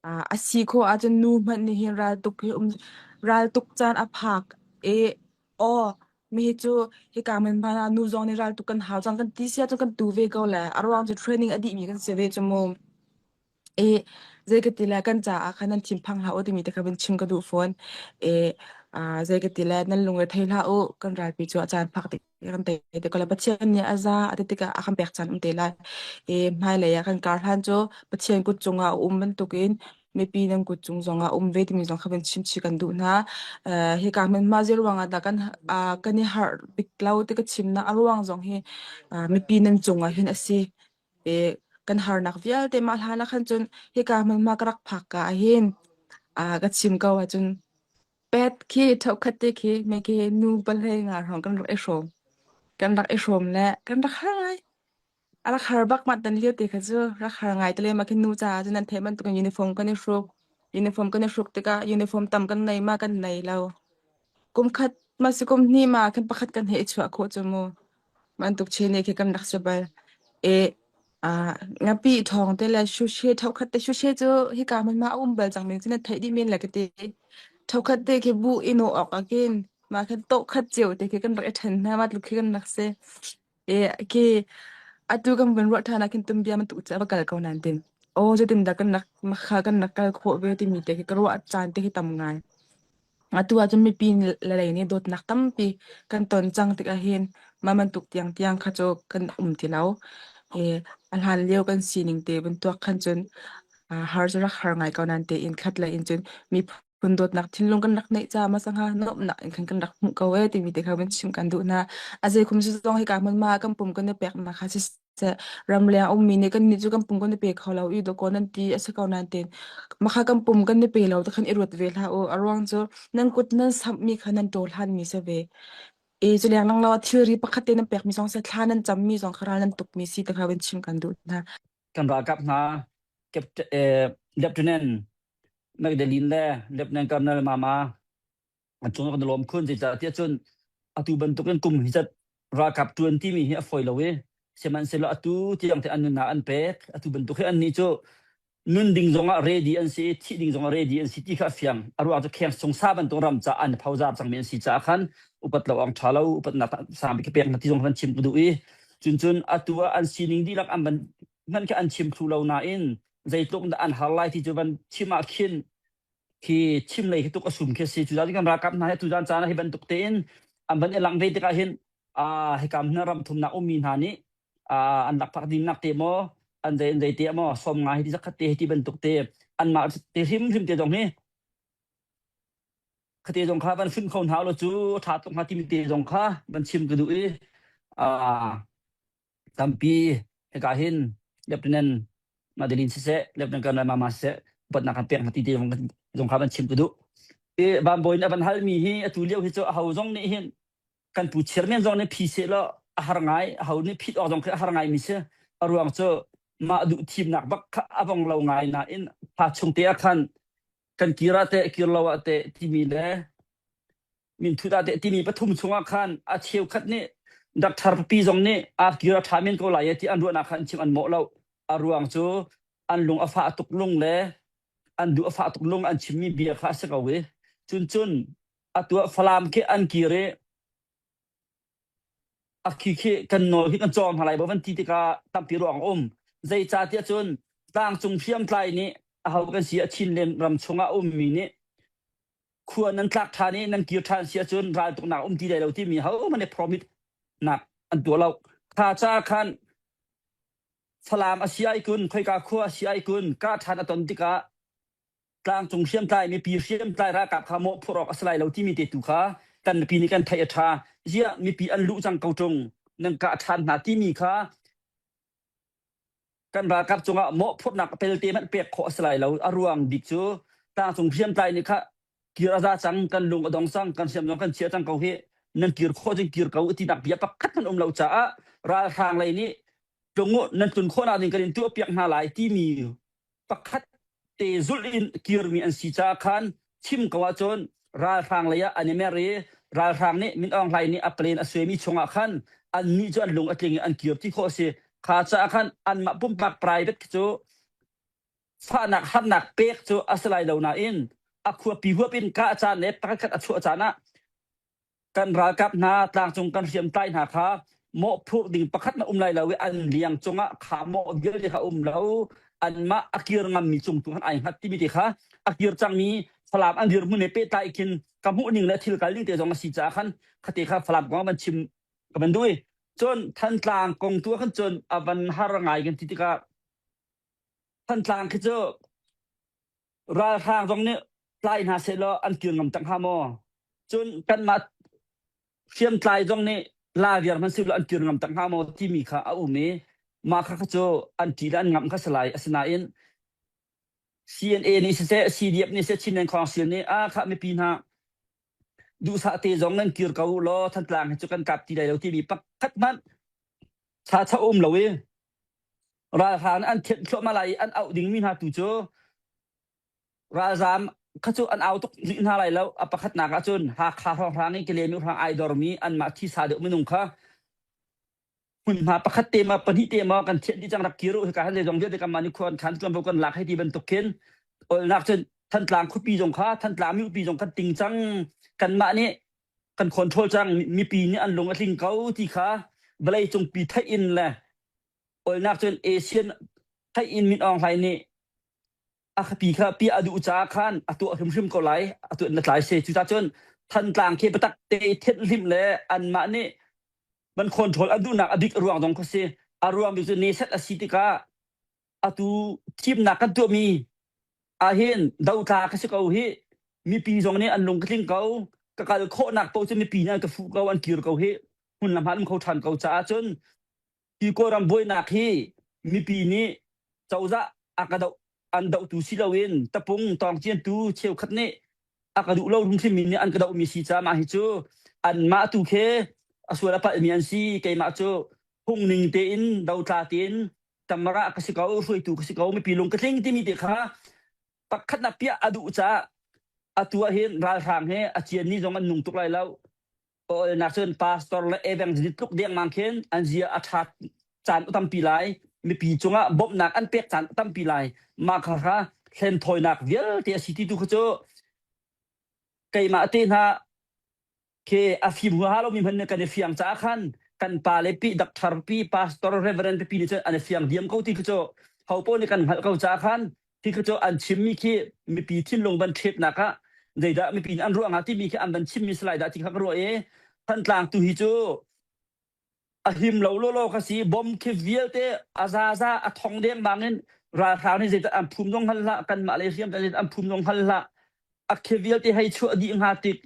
Ah, a si khawh ahcun nu hmanh nih hin raltuk hi um raltuk caan a phak i aw mihi cu hika hmunhma ah nu zong nih raltuk kan hau cang kan ti si ahcun kan tu ve ko le a ruang cu training a dihmi kan si ve cu mu. I zei ka ti le kan caah khan nan thinphang hlah u timi te kha vun chim ka duh fawn. I ah, zei ka ti le nan lungre thei hlah u kan ralpi cu a caan phak tik kan tei te ko lai. Pathian nih a za a ti tikah a kan pek caan um te lai. I hmailei ah kan kar hlan cu Pathian kut cungah a um bantukin mipi nan kut cung zongah um ve timi zong kha van chim chih kan duh hna. Uh, hika hmunhma zei ruangah dah kan uh, kan i harh bik lo ti ka chimnak a ruang zong hi uh, mipi nan cungah hin a si. I kan harnak vialte mah hlan ah khan cun hika hmunhma ka rak phak ka ah hin uh, ka chim ko ahcun Pet khi ṭhokhat te khi me khi nu pahlei nga hrawng kan rak i hrawm. Kan rak i hrawm le kan rak har ngai. A rak har bak mah tan lio te kha cu rak har ngai te le mah khi nu caah cun nan theih bantuk in uniform kan i hruk. Uniform kan i hruk tikah uniform tam kan nei ma kan nei lo. Kum khat ma si kum hnih ma khin pakhat kan hei i chuah khawh cu mu. Bantuk chin khi kan rak si bal. E ah ngapi thawng te le shushe thokhat te shushe cu hika hmun ma a um bal cang mi cu na theih dih men le ka ti. Thokhat te khi bu i nawh awk ah khin mah khan tawh khat cio te khi kan rak i ṭhen hna mah tluk khi kan rak si. E khi atu kan vun ruah ṭhan ah khin tumbia bantuk cu a va kal ko nain tin. Aw zeitin dah kan rak kha kan rak kal khawh ve timi te khi ka ruah caan te khi tam ngai. Atu ahcun mipi le lei nih dawtnak tampi kan ton cang tikah hin mah bantuk tiangtiang kha cu kan um ti lo. I a hlan lio kan sining te bantuk khan cun har cu rak har ngai ko nain tein khat lei in cun miphun dawtnak thinlung kan rak neih caah hmasa hnga nuamhnak in khan kan rak hmuh ko ee timi te kha van chim kan duh hna. A zei khum zong hika hmunhma ah kan pum kan i peknak kha siseh ramleng a ummi nih kannih cu kan pum kan i pe kho lo i dawkaw nan ti a si ko nain tein Makha kan pum kan i pe lo te khan i ruat ve hlah u. A ruang cu nan kut nan samhmi kha nan ṭawl hanmi si ve. I cu lenglang lo ah thilri pakhat te nan pekmi zong seh, thla nan cammi zong kha ral nan tukmi si te kha van chim kan duh hna. Kan ralkap hna Captain, eh, Lieutenant Magdalene le Lieutenant Colonel Mama an cung kan lawm khun zeicahtiah cun atu bantukin kum hi zat ralkap ṭuan timi hi a fawi lo i sihmanhsehlaw atu tiang te an nunnak an pek atu bantuk hi annih cu nun ding zongah ready an si i thih ding zongah ready an si ti kha a fiang a ruang cu kheng chung sa bantuk ram ca an phozar cangmi an si caah khan upat lo awk ṭha lo upatnak sang bik pek na ti zong kan chim ka duh i cun cun atu ah an sining dihlak an van hmanh khi an chim thlu lo nain. Zeitluk dah an har lai ti cu van chim ah khin khi chim lei khi tuk a sum khi a si. Cucaah kan ralkap hna hi tuzan caan ah hi bantuk tein an van i langh ve tikah hin hika hna ram thumnak ummi hna nih an lakphak dinnak te maw an zei an zei te maw 90 hi ti zakhat te hi ti bantuk te anmah te hrimhrim te zong hi khate zong kha van fun kho hna lo cu ṭha tuk hnga timi te zong kha van chim ka duh i tampi hika hin Lieutenant Madeline siseh Lieutenant Colonel Mama siseh upatnak kan pek hna ti te zong kha van chim ka duh. I Vanbawi nih a van halmi hi atu lio hi cu aho zong nih hin kan pu chairman zong nih phi seh law a har ngai aho nih phit awk zong khi a har ngai mi si a ruang cu mah duh thimnak bak kha a vong lo ngai nain thla chung te ah khan kan kir ah teh kir lo ah teh timi le minthut ah teh timi pathum chungah khan a cheukhat nih doctor pipi zong nih a kir a ṭha men ko lai ti an ruahnak kha an chim an mawh lo a ruang cu an lung a fah tuk lung le an duh a fah tuk lung an chimmi bia kha a si ko i cun cun atu ah Falam khi an kir i A khi khi kan nawl khi kan cawng hna lai bo van ti tikah tampi ruang a um. Zeicahtiah cun tlangcung hriamtlai nih aho kan si a Chinland ram chungah a ummi nih khua nan tlak ṭhan i nan kir ṭhan si ahcun raltuknak um ti lai lo timi hohmanh nih promise nak an tuah lo. Kha ca khan Falam a si ai kun, khoika khua a si ai kun, kah ṭhan a ton tikah tlangcung hriamtlai mipi hriamtlai ralkap kha mawhphurh awk a si lai lo timi te tu kha kan mipi nih kan theih a ṭha. Ziah mipi an luh cang ko ṭung nan kah ṭhan hna timi kha kan ralkap cungah mawhphurhnak pelte hmanh pek khawh a si lai lo. A ruang bik cu tlangcung hriamtlai nih kha kir a za cang, kan lung a dong cang, kan hriam zong kan chia cang ko hi nan kir khawh cun kir ko tinak bia pakhat hmanh um lo caah ralhrang lei nih tlung uh nan tlun khawhnak ding kan in tuahpiak hna lai timi pakhat te zulh in kirmi an si caah khan chim ko ahcun ralhrang lei ah an i mer i ralhrang nih Min Aung Hlaing nih a plane a suaimi chungah khan annih cu an lung a tling i an kir ti khawh a si. Kha caah khan anmah pumpak private khi cu fahnak harnak pek cu a si lai lo nain a khuapi huap in kah caan le pakhat khat a chuah caan ah kan ralkap hna tlangcung kan hriamtlai hna kha mawhphurh ding pakhat na um lai lo i an liang cungah kha mawh vialte kha um lo anmah a kir ngammi cung tu khan ai hngat timi te kha a kir cangmi Falam an dirhmun he pehtlai khin ka hmuh ning le thil kal ning te zong a si caah khan khate kha Falam kong van chim ka van duh i cun Thantlang kong tu ah khan cun a van har ngai kan ti tikah Thantlang khi cu Ralhrang zong nih tlai hna sehlaw an kir ngam tak hnga maw? Cun kanmah hriamtlai zong nih la viar hmanh silo an kir ngam tak hnga maw timi kha a um i mah kha kha cu an ṭih le an ngamh kha si lai. Asinain CNA nih siseh, CDF nih siseh, Chinland Council nih ah khah mipi hna duhsah te zong nan kir ko u law Thantlang hi cu kan kap ti lai lo timi pakhat hmanh cha cha um lo i Ralhrang nih an thianh thluahmah lai i an auh dingmi hna tu cu ralzaam kha cu an au tuk rih hna lai lo. A pakhatnak ah cun Hakha hrawnghrang i Kalaymyo hrang ai dormi anmah thisa deuh minung kha hmunhma pakhat te ma pahnih te ma kan thianh dih cang rak kir u hika han zeizong vialte kanmah nih khua kan khan tuanvo kan lak hei ti bantuk khin olnak cun Thantlang khuapi zong kha Thantlang mipi zong kan ting cang kanmah nih kan control cang mipi nih an lung a tling ko ti kha vawlei cungpi theih in le Olnak cun Asian theih in Min Aung Hlaing nih a khapi kha piah a duh caah khan a tuah hrimhrim ko lai a tuah na tlai si cucaah cun Thantlang khi biatak te i thenhhlimh le anmah nih man control an duhnak a bik a ruang zong kha si a ruang bik cu neset a si tikah atu thimnak kan tuahmi ahhin dotla ka si ko hi mipi zong nih an lung ka tling ko ka kal khawhnak paoh cu mipi nih an ka fuh ko an kir ko hi hmun lam han um kho ṭhan ko caah cun Hi Kawlram buainak hi mipi nih cozah a ka doh an dohtu si loin tapung tawngciantu cheukhat nih a ka duh lo hrimhrimmi nih an ka dohmi si caah mah hi cu anmah tu khi a sual a palhmi an si keimah cu phungning tein dotla tein tamara ka si ko hruaitu ka si ko mipi lung ka tling timi te kha pakhat nak piah a duh caah atu ah hin ralhrang he a cian ni zong an nung tuk lai lo Kawlnak cun pastor le evangelist tluk dengmang khin an zia a ṭhat caan a tampi lai. Mipi cungah bawmhnak an pek caan a tampi lai. Mah kha kha hlenthawinak vialte a si ti tu kha cu keimah te hna khi a fim huaha lomi hmanh nih kan i fiang caah khan kan pa le pi doctor pi pastor reverend pipi nih cun an i fiang diam ko ti khi cu. Hopaoh nih kan hngalh ko caah khan khi cu an chimmi khi mipi thinlung van ṭhetnak ah zeidah mipi nih an ruah hnga timi khi an van chimmi si lai dah ti kha ka ruah i Thantlang tu hi cu a him lo lawlaw ka si bom khi vialte a zaza a thong dengmang in ralhrang nih zeidah an phum zong hngal hlah kanmah lei hriam an phum zong hngal hlah a khi vialte hei chuah dih hnga tik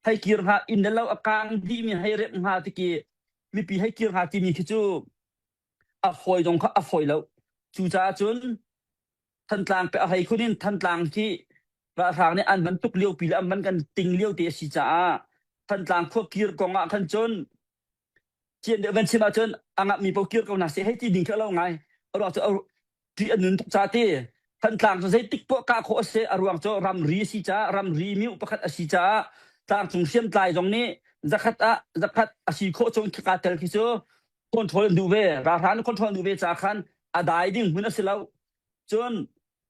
hei kir hnga inn le lo a kang dihmi hei remh hnga tik i mipi hei kir hnga timi khi cu a fawi zong kha a fawi lo cucaah cun Thantlang pe a hlei khun in Thantlang khi ralhrang nih an van tuk lio pi le an van kan ting lio te a si caah Thantlang khua kir kong ah khan cun cian deuh van chim ahcun a ngapmi paoh kir ko hna seh hei ti ding khi a lo ngai. A ruang cu ṭih a nun tuk ca ti. Thantlang cu zeitik poah kah khawh a si. A ruang cu ramri a si caah ramri miu pakhat a si caah tlangcung hriamtlai zong nih zakhat ah zakhat a si khawh chung khika tel khi cu control an duh ve. Ralhrang nih control an duh ve caah khan a dai ding hmun a si lo. Cun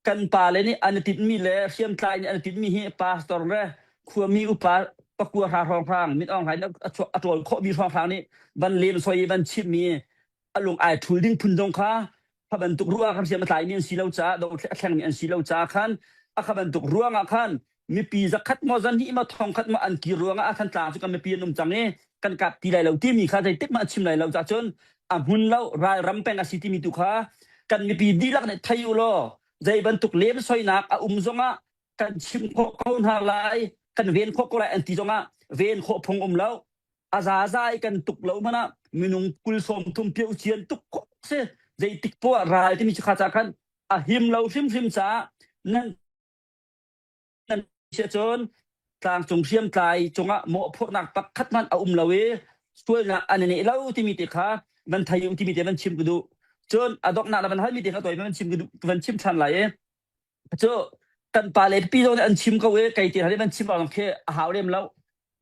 kan pale nih an i tinhmi le hriamtlai nih an i tinhmi hi pastor le khuami upa pakua hra hrawnghrang Min Aung Hlaing a ṭawl khawhmi hrawnghrang nih van lemsoi i van chimhmi a lung ai ṭhul ding phun zong kha kha bantuk ruah khan hriam a tlaimi an si lo caah do a thlengmi an si lo caah khan a kha bantuk ruangah khan mipi zakhat maw zahnih maw thongkhat maw an kir ruangah a Thantlang cu kan mipi an um cang i kan kap ti lai lo timi kha zeitik hmanh a chim lai lo cah cun a hmun lo ralram peng a si timi tu kha kan mipi dihlak nih thei u law zei bantuk lemsoinak a um zongah kan chim khawh ko hna lai kan ven khawh ko lai an ti zongah ven khawh phung um lo a zaza i kan tuk lo hmanh ah minung kul sawm thum piau cian tuk khawh si zeitik poah ral timi cu kha ca khan a him lo hrimhrim caah nan nan si ahcun tlangcung hriamtlai cungah mawhphurhnak pakhat hmanh a um lo i sualnak an i neih lo timi te kha van thei u timi te van chim ka duh. Cun a donghnak na van halmi te kha tawi van chim ka duh van chim ṭhan lai i cu kan pa le pipi zong nih an chim ko i kei te hal van chim awk khi a hau lem lo.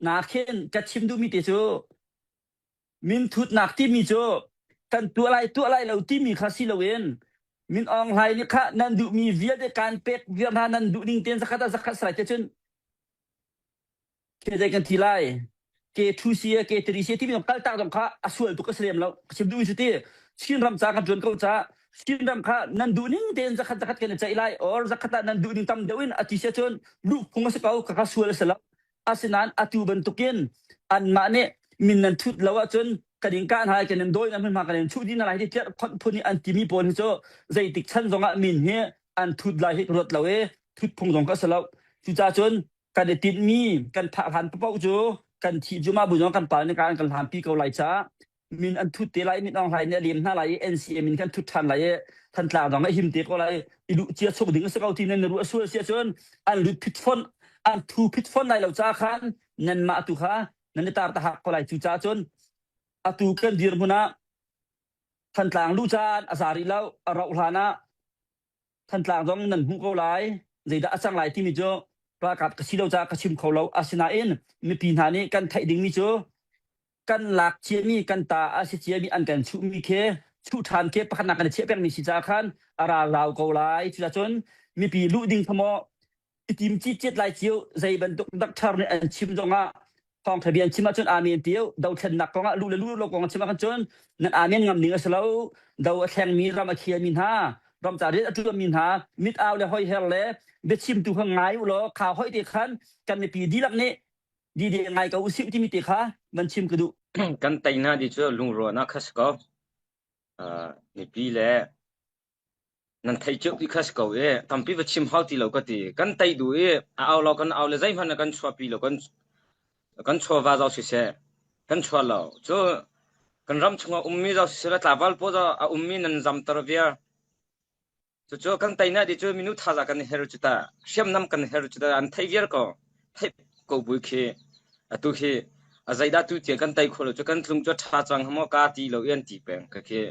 Na khin ka chim duhmi te cu Minthutnak timi cu kan tuah lai tuah lai lo timi kha si loin Min Aung Hlaing nih kha nan duhmi vialte kaan pek viar hna nan duh ning tein zakhat ah zakhat salai te cun ke zei kan thi lai ke thu si ke tiri si timi kal tak zong kha a sual tuk a si lem lo ka chim duhmi cu ti Chin ram ca kan tuan ko ca Chin ram kha nan duh ning tein zakhat zakhat kan i ceih lai or zakhat ah nan duh ning tam deuh in a ti sia cun luh phung a si ko ka kha sual a si lo Asinain atu bantukin anmah nih min nan thut lo ahcun kan in kah hna lai, kan in dawi hna hmunhma kan in chuh dih hna lai ti tlerhkhonh phun i an timi pawl hi cu zeitik chan zongah min hi an thut lai hi ka ruat lo i thut phung zong ka si lo. Cucaah cun kan i tinhmi kan phak hlan paoh cu kan thih cu mah bu zong kan pa nih kan kan hlanpi ko lai caah min an thut te lai Min Aung Hlaing nih a lem hna lai i NCA min kan thut ṭhan lai i Thantlang zong a him te ko lai i luh cia chung ding a si ko ti nan ruah sual si ahcun an lut phit fon an thu phit fon lai lo ca khan nanmah tu kha nan i tar tahak ko lai cu caah cun atu kan dirhmun ah Thantlang luh caan a za rih lo a rauh hlan ah Thantlang zong nan hmuh ko lai zeidah a cang lai timi cu ralkap ka si lo caah ka chim kho lo asinain mipi hna nih kan theih dingmi cu kan lak ciami kan ta a si ciami an kan chuhmi khi chuh ṭhan khi pakhatnak kan i chiah pengmi si caah khan a ra lau ko lai cucun mipi luh ding kha maw i tim citcet lai cio zei bantuk doctor nih an chim zongah thawngṭha bia an chim ahcun amen tiu dothlennak kongah luh le luh lo kong an chim ahcun cun nan amen ngam ding a si lo do a thlengmi ram a khiami hna ram ca rian a ṭuanmi hna mit au le hoiher le biachimtu kha ngai u law kha hoi te khan kan mipi dihlak nih dide ngai ko usih timi te kha van chim ka duh. Kan tei hna ti cu lungruahnak kha si ko. Uh, mipi le nan thei cio ti kha si ko i tampi va chim hau ti lo ka ti. Kan tei duh i a au lo kan au le zeihmanh kan chuahpi lo kan kan chawva zau siseh kan chuah lo. Cu kan ram chungah ummi zau siseh le tlangval pawl zau a ummi nan zamter viar. Cucu kan teinak ti cu minu thazaang kan her cu ta hriamnam kan her cu ta an theih viar ko theih ko bui khi atu khi a zeidah tu tiang kan tei kho lo cu kan tlung cu ṭha cang maw ka ti lo i an ti peng ka khi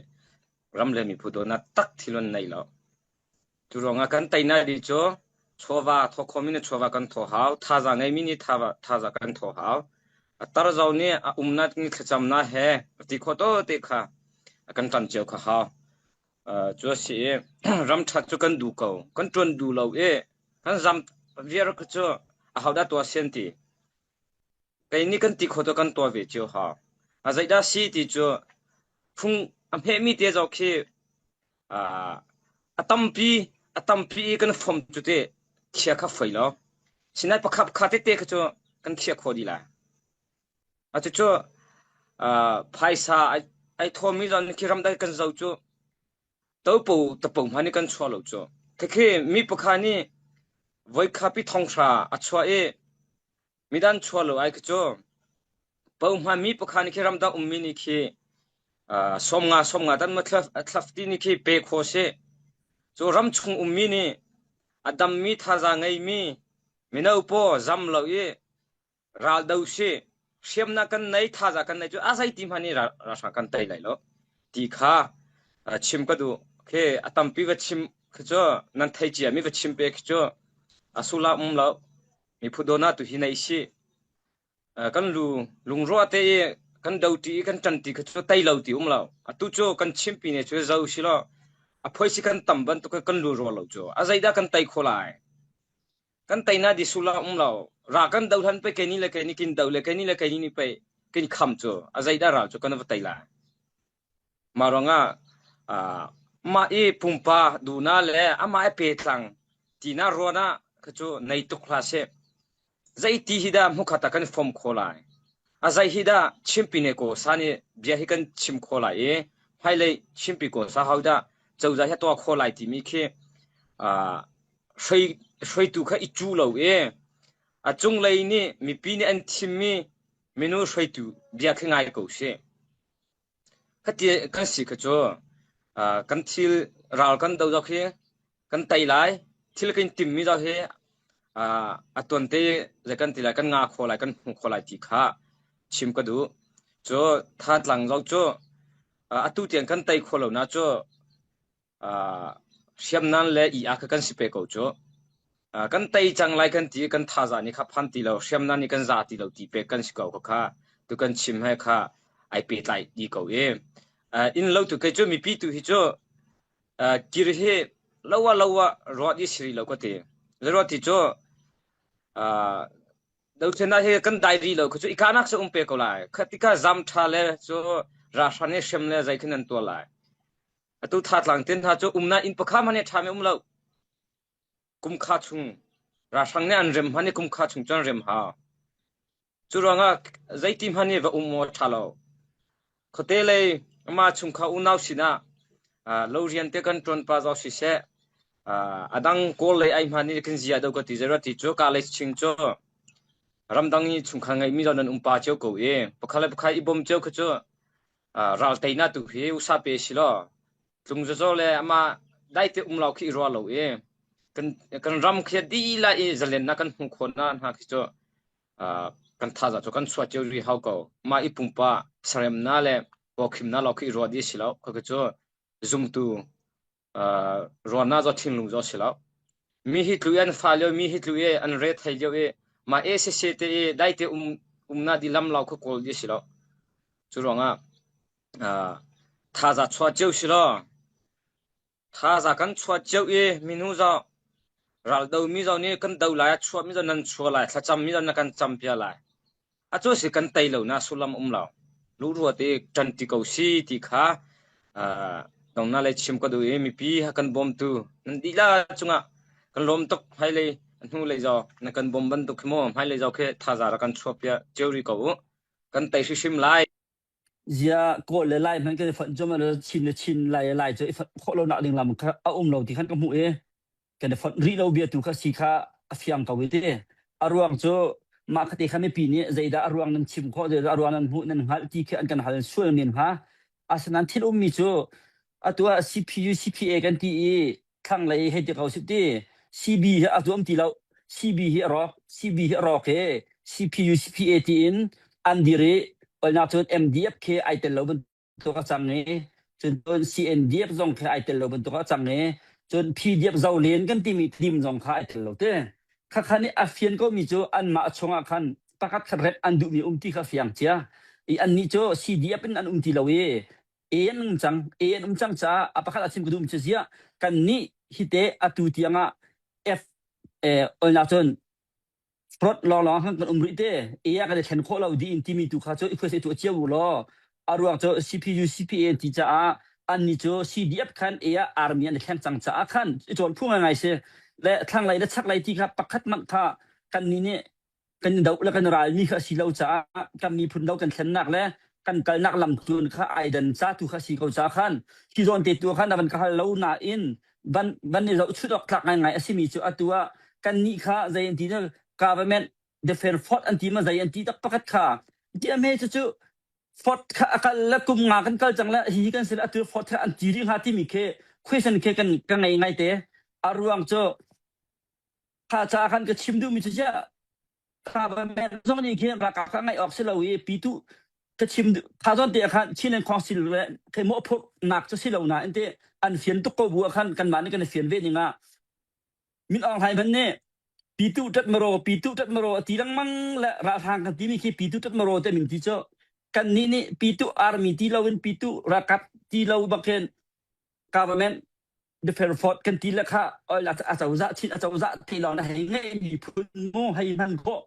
ram le miphun dawtnak tak thil an nei lo cu ruangah kan teinak ti cu chawva thawk khomi nih chawva kan thawh hau thazaang ngeimi nih thazaang kan thawh hau a tar zo nih a umnak ni thlacamnak he a ti kho to te kha kan ṭan cio kha hau Cu a si i ram ṭhat cu kan duh ko. Kan ṭuan duh lo i kan zam viar kha cu ahodah tuah sian ti. Kei nih kan ti kho cu kan tuah ve cio hau. A zeidah si ti cu phung a hmehmi te zong khi a A tampi a tampi i kan fom cu te thia kha foi lo. Sinai pakhat kha tete kha cu kan thiah khawh dih lai. Atu cu phaisa ai thawmi zon khi ramdang kan zo cu topo tapo hmanh nih kan chuah lo cu. Khikhi mi pakhat nih voikhapi thonghra a chuah i midang chuah lo ai khi cu pohma mi pakhat nih khi ramdang ummi nih khi sawmnga sawmnga tan ma thlaf ti nih khi pe kho si. Cu ram chung ummi nih a dammi thazaang ngeimi mino paw zam lo i Raldo si hriamnak kan nei thaza kan nei cu a zei ti hmanh nih ralhrang kan tei lai lo ti kha chim ka duh. Khi a tampi va chim khi cu nan thei cia mi va chim pe khi cu a sula um lo mi phu dona tu hi nei si kan lu lungruah te i kan do ti i kan ṭan ti khi cu tei lo ti um lo atu cu kan chimpi ne cu zo si lo a phoi si kan tam bantuk kan lu rual lo cu a zeidah kan tei kho lai Kan teina di sullam um lo. Ra kan do hlan pe kei ni le kei ni kin do le kei ni le kei ni ni pe kin kham cu a zeidah ral cu kan va tei lai. Mah ruangah mah i pumpa duhna le amah i petlang tina ruan ah kha cu nei tuk hlah seh. Zeiti hi dah hmukhat ah kan fom kho lai. A zei hi dah chimpi ne ko sa nih bia hi kan chim kho lai i hmailei chimpi ko sa hau dah cozah hi tuah kho lai timi khi hruaitu kha i cu lo i a cunglei nih mipi nih an thimmi minu hruaitu bia khi ngai ko sih. Khati kan si kha cu kan thil ral kan do dok hi kan tei lai thil kan timmi dok hi a tuan te zei kan ti lai kan nga kho lai kan hmu kho lai ti kha chim ka duh. Cu Thantlang zong cu atu tiang kan tei kho lo na cu Hriamnam le i-aa kha kan si pe ko cu. Kan tei cang lai kan ti i kan thaza nih kha phan ti lo, hriamnam nih kan za ti lo ti pek kan si ko khakha. Tu kan chim he kha ai pehtlai dih ko i. Inn lo tu kei cu mipi tu hi cu kir hi lo ah lo ah ruah dih si rih lo ka ti. Zeiruah ti cu dothlennak hi kan dai rih lo kha cu i kahnak cu um pe ko lai. Kha tikha zam ṭha le cu ralhrang nih hrem le zei khin nan tuah lai. Atu Tha-tlang te hna cu umnak inn pakhat hmanh hi a ṭhami um lo. Kumkha chung ralhrang nih an rem hmanh i kumkha chung cu an rem hau. Cu ruangah zeiti hmanh hi va um aw a ṭha lo. Khuate lei amah chungkhar unau sinah lo rian te kan ṭuan pa zong siseh, a dang Kawl lei ai hmanh nih kan zia do ka ti zeiruah ti cu ka lei ching cu ramdang i chungkhar ngeimi zong nan um pa cio ko i pakhat le pakhat i bawm cio kha cu Ral teinak tu hi usa pe si law tlung zazaw le amah daite um lo khi i ruah lo i kan kan ram khi dilah i zalennak kan hmuh khawh na hna khi cu kan thaza cu kan chuah cio rih hau ko. Mah i pumpa saremnak le pawkhimnak lo khi i ruah dih si lo. Khakha cu zumtu ruahnak zaw thinlung zaw si lo. Mi hi tlu i an fa lio, mi hi tlu i an re thei lio i mah ACC te i daite um umnak di lam lo kha kawl di si lo. Cu ruangah thaza chuah cio si lo. Thaza kan chuah cio i minu zaw ral do mi zaw nih kan do lai, a chuah mi zaw nan chuah lai, thlacam mi zaw na kan cam pia lai. Atu si kan tei lo na sullam um lo. Luhruat i ṭanṭi ko si ti kha dongna lei chim ka duh i mipi ha kan bawmtu nan dihlak cungah kan lawm tuk hmailei hnu lei zaw na kan bawm bantuk khi maw hmailei zaw khi thaza ra kan chuah piak cio rih ko u. Kan tei hrimhrim lai. Zia Kawl le Lai hmanh kan i fonh cuahmah le Chin le Chin Lai le Lai cu i fonh khawh lonak ding lam kha a um lo ti khan ka hmuh i kan i fonh rih lo bia tu kha si kha a fiang ko i ti. A ruang cu mah khate kha mipi nih zeidah a ruang nan chim khawh, zeidah a ruang nan hmuh nan hngalh ti khi an kan hal sual men hnga. Asinain thil ummi cu atu ah CPU, CPA kan ti i thlanglei hei ti ko sih ti CB hi a zuam ti lo. CB hi a rawk, CB hi a rawk i CPU, CPA tiin an dir i olnak cun MDF khi ai tel lo bantuk a cang i cun cun CNDF zong khi ai tel lo bantuk a cang i cun PDF zolen kan timi team zong kha ai tel lo te. Khakha nih a fian komi cu anmah chungah khan pakhat khat rep an duhmi um ti kha fiang cia. I annih cu CDF in an um ti lo i A an um cang. A an um cang caah a pakhat a chim ka duhmi cu ziah kannih hi te atu tiang ah F eh, olnak cun front lawnglawng khan kan um rih te A ah kan i thlen khawh lo dih in timi tu kha cu i khuai tu cio u law a ruang cu CPU CPA an ti caah Annih cu CDF khan A ah army an i thleng cang caah khan i cawn phu ngaingai si. Le thlanglei le chaklei ti kha pakhat hmanh kha kannih nih kan i doh le kan ralmi kha a si lo caah kan miphun do kan thlennak le kan kalnak lam tluan kha ai dan ca tu kha si ko ca khan hi zawn te tu khan a van ka hal lo nain van van i zohchut awk tlak ngaingai a simi cu atu ah kannih kha zei an ti government defend fort an ti ma zei an ti tak pakhat kha ti a me cu cu fort kha a kal le kum nga kan kal cang le hi hi kan si le atu fort kha an ti rih hnga timi khi question khi kan ka ngei ngai te a ruang cu kha ca khan ka chim duhmi cu ziah government zong nih khin ralkap kha ngaih awk si lo i pitu ka chim kha zawn te khan Chin and Council le khi mawhphurh nak cu si lo nain te an fian tuk ko bu ah khan kanmah nih kan i fian ve ning ah Min Aung Hlaing hmanh nih pitu tat maro pitu tat maro a ti lengmang le ralhrang kan timi khi pitu tat maro te min ti cu kannih nih pitu army ti loin pitu ralkap ti lo bak hin government defense force kan ti le kha oil a cozah chin a cozah te lawng na hei ngei miphun mu hei hman khawh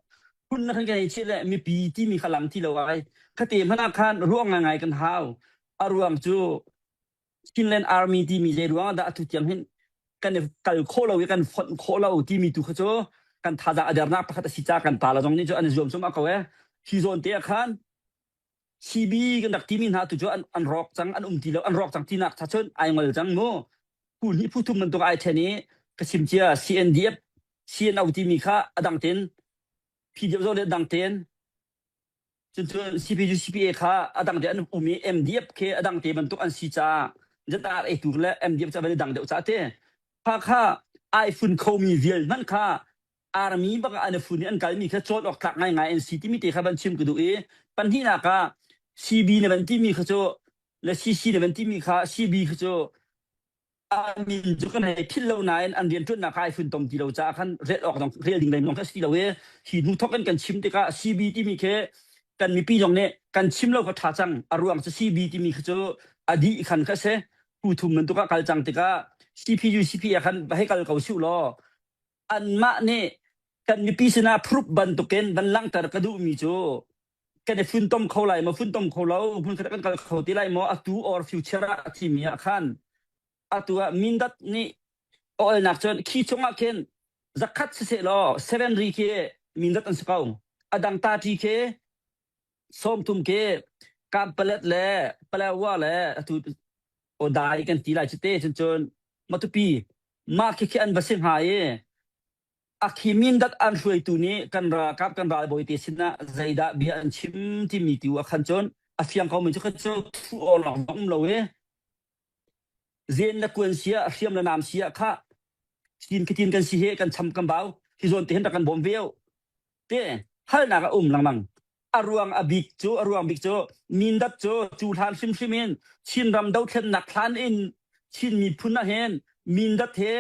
phun na kan kan chi le mipi timi kha lang ti lo ai khate hmana khan ruang ngai kan hau a ruang cu Chinland Army timi zei ruang ah dah atu tiang hin kan i kal khawh lo i kan fonh khawh lo timi tu kha cu kan thazaang a dernak pakhat a si ca kan pa la zong nih cu an i zuam cuahmah ko e hi zawn te ah khan CB kan rak timi hna tu cu an, an rawk cang an um ti lo an rawk cang tinak cha cun ai ngol cang mu phu hnih phu thum bantuk ai then i ka chim cia CNDF CNO timi kha a dang ten PDF zong le dang ten Cuncun CPU CPA kha a dang te an um i MDF khi a dang te bantuk an si caah zatar eitu le MDF ca van i dang deuh caah te kha kha ai fun khomi vial hmanh kha army bak ah an i fun i an kalmi kha cawn awk tlak ngaingai an si timi te kha van chim ka duh i pahnihnak ah CB na van timi kha cu le CC na van timi kha CB kha cu a min cu kan hei philh lo nain an rianṭuannak kha ai funtom ti lo caah khan rel awk zong rel ding lem zong kha si lo i hi hnu thok in kan chim tikah CB timi khi kan mipi zong nih kan chim lo kha ṭha cang a ruang cu CB timi khi cu a dih khan kha si phu thum bantuk ah kal cang tikah CPU CPA khan va hei kal ko siu law anmah nih kan mipi sinah proof bantukin van langhter ka duhmi cu kan i funtom kho lai maw funtom kho lo hmunkhat kan kal kho ti lai maw atu or future ah a thimi ah khan atu ah Mindat nih oilnak cun khi chungah khin zakhat siseh law seven ri khi Mindat an si ko adang ta ṭi khi sawmthum khi Kampalet le Palawa le atu Odai kan ti lai cu te cun cun Matupi mah khi khi an va si hnga i A khi mindat an hruaitu nih kan ralkap kan ralbawi te sinah zeidah bia an chim timi tu ah khan cun a fiang ko mi cu khan cu thu awk lawng zong um lo i zen le kuan sia hriam le nam sia kha tin khitin kan si he kan cham kan bau hi zawn te hin rak kan bawm ve te halnak a um lengmang a ruang a bik cu a ruang bik cu Mindat cu cu hlan hrimhrim in Chinram dothlennak hlan in Chin miphun ah hin Mindat he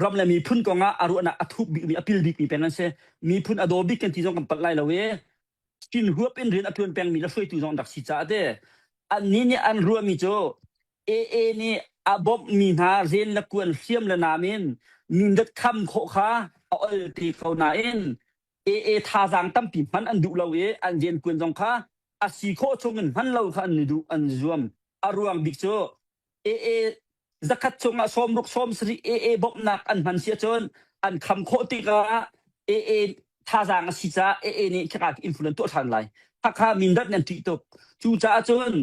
ram le miphun kong ah a ruahnak a thuk bikmi a pil bikmi peng an si miphun a daw bik kan ti zong kan palh lai lo i Chin huap in rian a ṭuan pengmi le hruaitu zong an rak si caah te annih nih an ruahmi cu AA nih a bawmhmi hna zen le kuan hriam le nam in Mindat kham khawh kha a ol te ko nain AA thazaang tampi hman an duh lo i an riankuan zong kha a si khawh chung in hman lo kha an i duh an i zuam. A ruang bik cu AA zakhat chungah sawmruk sawmsarih AA bawmhnak an hman si ahcun an kham khawh tikah AA thazaang a si caah AA nih khika influence tuah ṭhan lai. Khakha mindat nan ṭih tuk. Cucaah cun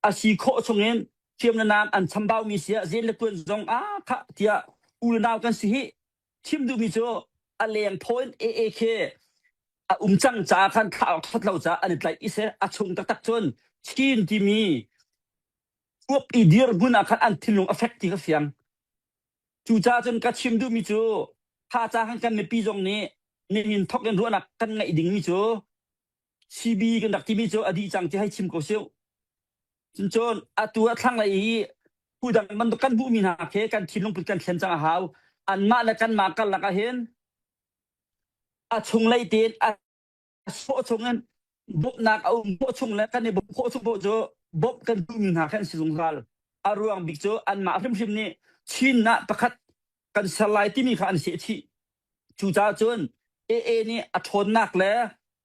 a si khawh chungin thiam le naam an chambaumi si ah zen le tuan zong ah khah tiah u le nau kan si hi Chim duhmi cu a leng phaw in AA khi a um cang caah khan thlah awk that lo caah an i tlaih i seh a chung taktak cun Chin timi uap i dirhmun ah khan an thinlung a fek ti kha fiang. Cucaah cun ka chim duhmi cu tha ca khan kan mipi zong nih nihin thok in ruahnak kan ngeih dingmi cu CB kan rak timi cu a dih cang ti hei chim ko sih. Cuncun atu a thlanglei i phudang bantuk kan hmuhmi hna khi kan thinlung put kan thlen cang a hau. Anmah le kanmah karlak ah hin a chunglei tein a sawh chungin bawmhnak a um khawh chung le kan i bawmh khawh chung paoh cu bawmh kan duhmi hna khi an si zungzal. A ruang bik cu anmah hrimhrim nih Chin ah pakhat kan ser lai timi kha an seh chih. Cucaah cun AA nih a ṭhawnnak le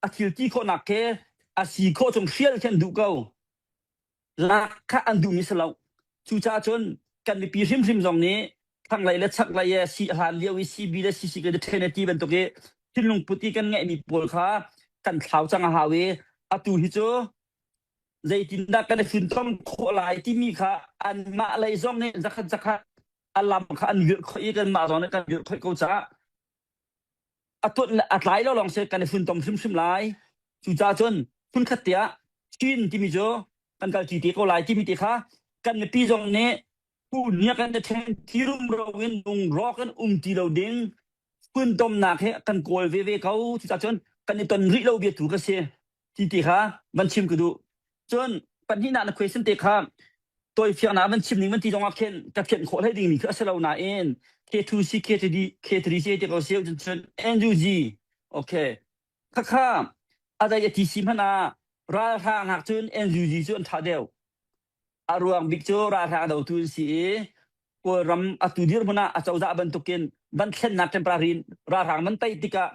a thil ti khawhnak khi a si khawh chung hrial khi an duh ko. Lak kha an duhmi si lo. Cucaah cun kan mipi hrimhrim zong nih thlanglei le chaklei i si hlan lio i CB le CC kan i ṭhen i ti bantuk i thinlung put i kan ngeihmi pawl kha kan thlau cang a hau i atu hi cu zeitindah kan i funtom khawh lai timi kha anmah lei zong nih zakhat zakhat a lam kha an virh khawh i kanmah zong nih kan virh khawh ko caah a tuanh le a tlai lo lawng si kan i funtom hrimhrim lai. Cucaah cun phunkhat tiah Chin timi cu kan kalṭi te ko lai timi te kha kan mipi zong nih Nia kan i ṭhen ti rumro in lungrawk in um ti lo ding funtomnak he kan kawl veve ko. Cucaah cun kan i ton rih lo bia tu ka si ti ti kha van chim ka duh. Cun pahnihnak na question te kha tawifiangnak van chim ning van ti zong ah khin ka fianh khawh hlei dingmi khi a si lo nain K2C K3D K3C ti ko si cun cun NUG okay khakha a dai a ti si hmanh ah ralhrang hak cun NUG cu an ṭha deuh. A ruang bik cu ralhrang dotu an si i Kawlram atu dirhmun ah acozah bantukin van thlennak temporary ralhrang van tei tikah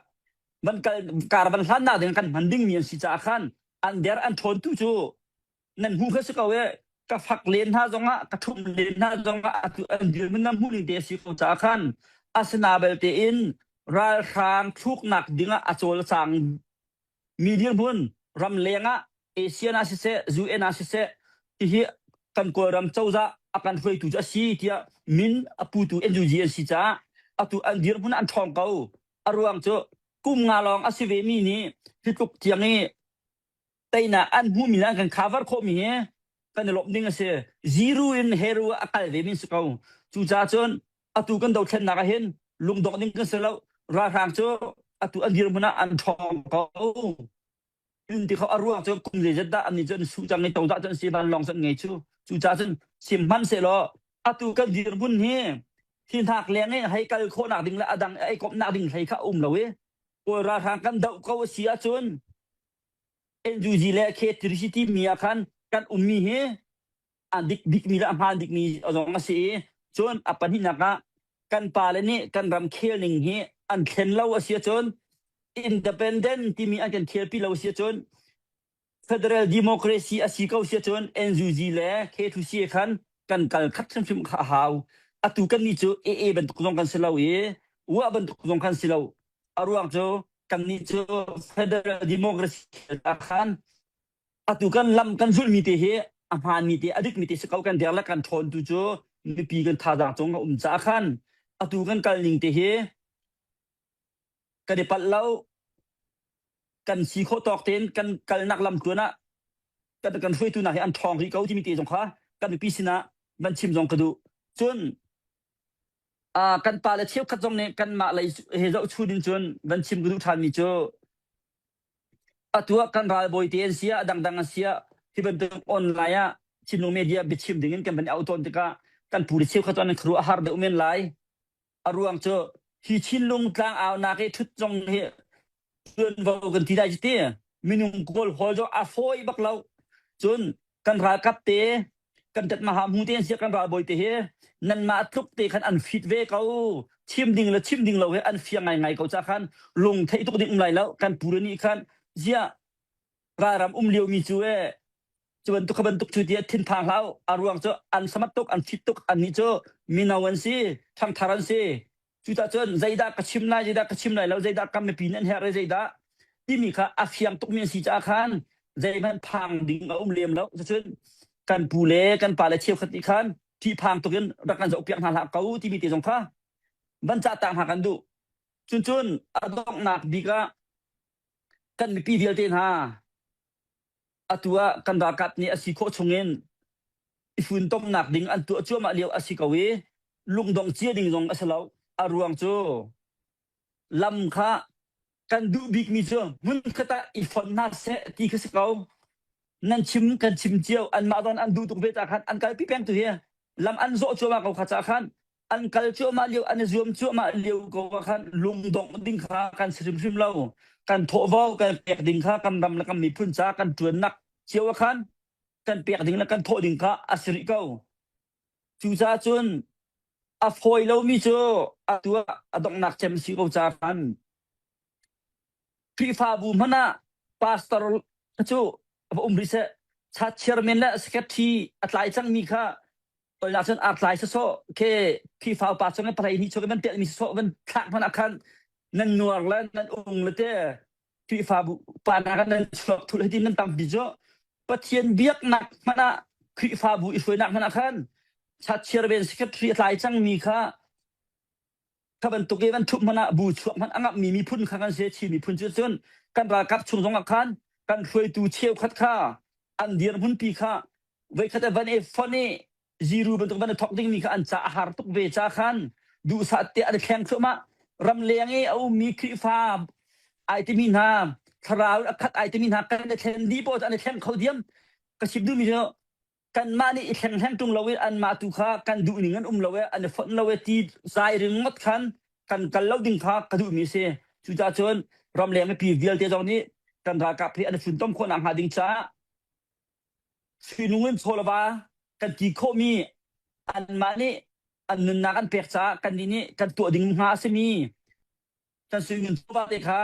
van kal kar van hlannak ding kan hman dingmi an si caah khan an der an ṭhawn tu cu nan hmu kha si ko e ka fak len hna zongah ka ṭhum len hna zongah atu an dirhmun nan hmuh ning te a si ko caah khan asina belte in ralhrang thluknak dingah a cawlcang mi dirhmun ramleng ah ASEAN ah siseh UN ah siseh hihi kan Kawlram cozah a kan hruaitu cu a si tiah min a putu NUG an si caah atu an dirhmun an ṭhawng ko. A ruang cu kum nga lawng a si ve mi nih hi tluk tiang i teinak an hmuhmi le an kan cover khawhmi hi kan i lawmh ding a si. Zero in hero a kal ve mi si ko. Cucaah cun atu kan dothlennak ah hin lungdongh ding kan si lo. Ralhrang cu atu an dirhmun ah an ṭhawng ko. In ti kho a ruang cu kum zeizat dah an nih cu an su cang i cozah cu an si vanlawng cu an ngei cu. Cucaah cun sihmanhsehlaw atu kan dirhmun hi hi hnak leng i hei kal khawhnak ding le a dang ei komhnak ding hlei kha a um lo i Kawl ralhrang kan doh ko a si ahcun NUG le K3C timi ah khan kan ummi hi a dik bikmi le a hmaan bikmi zong a si i cun a pahnihnak ah kan pale nih kan ram khel ning hi an thlen lo a si ahcun independent timi an kan khelpi lo a si ahcun federal democracy a si ko si ahcun NUG le K2C khan kan kal khat hrimhrim kha a hau. Atu kan nih cu AA bantuk zong kan si lo i UA bantuk zong kan si lo. A ruang cu kannih cu federal democracy ah khan atu kan lam kan zulhmi te hi a hmaanmi te a dikmi te si ko kan der le kan ṭhawn tu cu mipi kan thazaang cung a um caah khan atu kan kal ning te hi kan i palh lo kan si khawh tawk tein kan kalnak lam tluan ah kan kan hruaitu hna hi an ṭhawng rih ko timi te zong kha kan mipi sinah van chim zong ka duh cun uh, kan pa le cheukhat zong nih kanmah lei he zohchun in cun van chim ka duh ṭhanmi cu Atu ah kan ralbawi te an si ah, a dangdang an si ah, hi bantuk online ah Chinlung media biachim ding in kan van i auh tawn tikah kan pu le cheukhat cu an khuaruah a har deuh men lai. A ruang cu hi Chinlung tlangaunak i ṭhut zong hi ṭuanvo kan ti lai cu ti. Minung kawl hawl zong a fawi bak lo. Cun kan ralkap te kan ṭatmaha hmu te an si kan ralbawi te hi nanmah tluk te khan an fit ve ko chim ding le chim ding lo he an fiang ngaingai ko ca khan lung theih tuk ding um lai lo kan pu le nih khan ziah ralram um lio mi cu e cu bantuk kha bantuk cu tiah thinphang hlah a ruang cu an samat tuk an fit tuk an nih cu mino an si ṭhangthar an si Cucaah cun zeidah ka chim lai, zeidah ka chim lai lo, zeidah kan mipi nih an herh i zeidah timi kha a fiang tukmi an si caah khan zeihmanh phang ding a um lem lo. Cucun kan pu le kan pa le cheukhat nih khan ṭihphang tuk in rak kan zohpiak hna hlah ko timi te zong kha van cah ta hna kan duh. Cuncun a donghnak bik ah kan mipi vialte hna atu ah kan ralkap nih a si khawh chungin i funtomnak ding an tuah cuahmah lio a si ko i lungdong cia ding zong a si lo. A ruang cu lam kha kan duh bikmi cu hmunkhat ah i fon hna seh ti kha si ko. Nan chim kan chim cio anmah zawn an duh tuk ve ca khan an kalpi peng tu hi lam an zawh cuahmah ko kha ca khan an kal cuahmah lio an i zuam cuahmah lio ko ah khan lungdongh ding kha kan si hrimhrim lo. Kan thawhvo kan pek ding kha kan ram le kan miphun ca kan ṭuannak cio ah khan kan pek ding le kan thawh ding kha a si rih ko. Cucaah cun a fawi lomi cu atu ah a donghnak cem si ko ca khan Khrihfabu hmanh ah pastor cu va um rih seh. Church chairman le secretary a tlai cangmi kha. Oinak cun artlai sawsawh khi Khrihfa upa chung i palei nih chung i van telmi sawsawh van thlak hmanh ah khan nan nuar le nan ung le te Khrihfabu pa hna kan nan chuak thul hiti nan tampi cu Pathian biaknak hmanh ah Khrihfabu i hruainak hmanh ah khan chachiar ven secretary a tlai cangmi kha kha bantuk i van thup hmanh ah bu chuak hmanh a ngamhmi miphun kha kan si Chin miphun cu cun kan ralkap chung zong ah khan kan hruaitu cheukhat kha an dirhmunpi kha voikhat a van i fonh i ziru bantuk van i thok dingmi kha an ca a har tuk ve ca khan duhsah te an i thleng thluahmah ramleng i a ummi Khrihfa ai timi hna thlarau a khat ai timi hna kan i thlen dih poah an i thleng kho diam ka chim duhmi cu kanmah nih i thleng hleng ṭung lo i anmah tu kha kan duh ning an um lo i an i fonh lo i ti zai ringawt khan kan kal lo ding kha ka duhmi a si. Cucaah cun ramleng mipi vialte zong nih kan ralkap hi an i funtom khawh nakhnga ding caah suinung in chaw le va kan ti khawhmi anmah nih an nunnak an pek caah kannih nih kan tuah ding hnga a simi kan suinung chawva te kha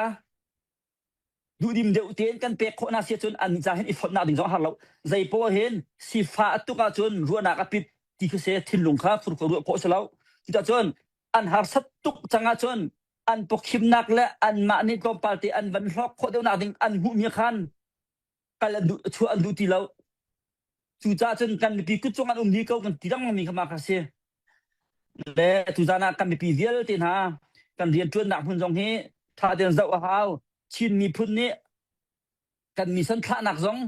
duhdim deuh tein kan pek khawh hna si ahcun an ca hin i fonhnak ding zong a har lo. Zei poah hin sifah a tuk ahcun ruahnak a pit ti khi si thinlung kha fur ruah khawh si lo. Cuticun an harsat tuk cang ahcun an pawkhimnak le anmah nih tlawmpal te an van hlawk khawh deuhnak ding an hmuhmi khan kal an duh chuah an duh ti lo. Cucaah cun kan mipi kut cung an um dih ko kan ti lengmang mi kha mah kha si. Le tuzaan ah kan mipi vialte hna kan rianṭuannak hmun zong hi ṭha tein zoh a hau. Chin miphun nih kan mission thlahnak zong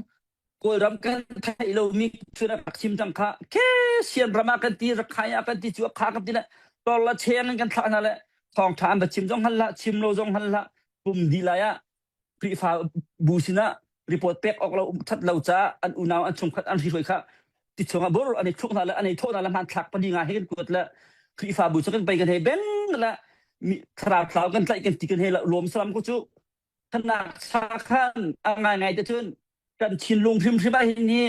Kawlram kan theih lomi cun a rak chim cang kha ke sian ram ah kan ti Rakhine ah kan ti cu kha kan ti le tor la cheng in kan thlah hna le thawngṭha an va chim zong hal hlah chim lo zong hal hlah pum dih lai ah Khrihfa bu sinah report pek awk lo that lo caah an unau an chungkhat an hri kha ti chungah bur an i thluk hna le an i thawh hna le hmanthlak pali nga he kan kuat le Khrihfabu cu kan pei kan hei beng le thlarau thlau kan tlaih kan ti kan hei lawm salam ko cu thanak sa khan a ngai ngai te cun kan thinlung hrimhrim ah hin hi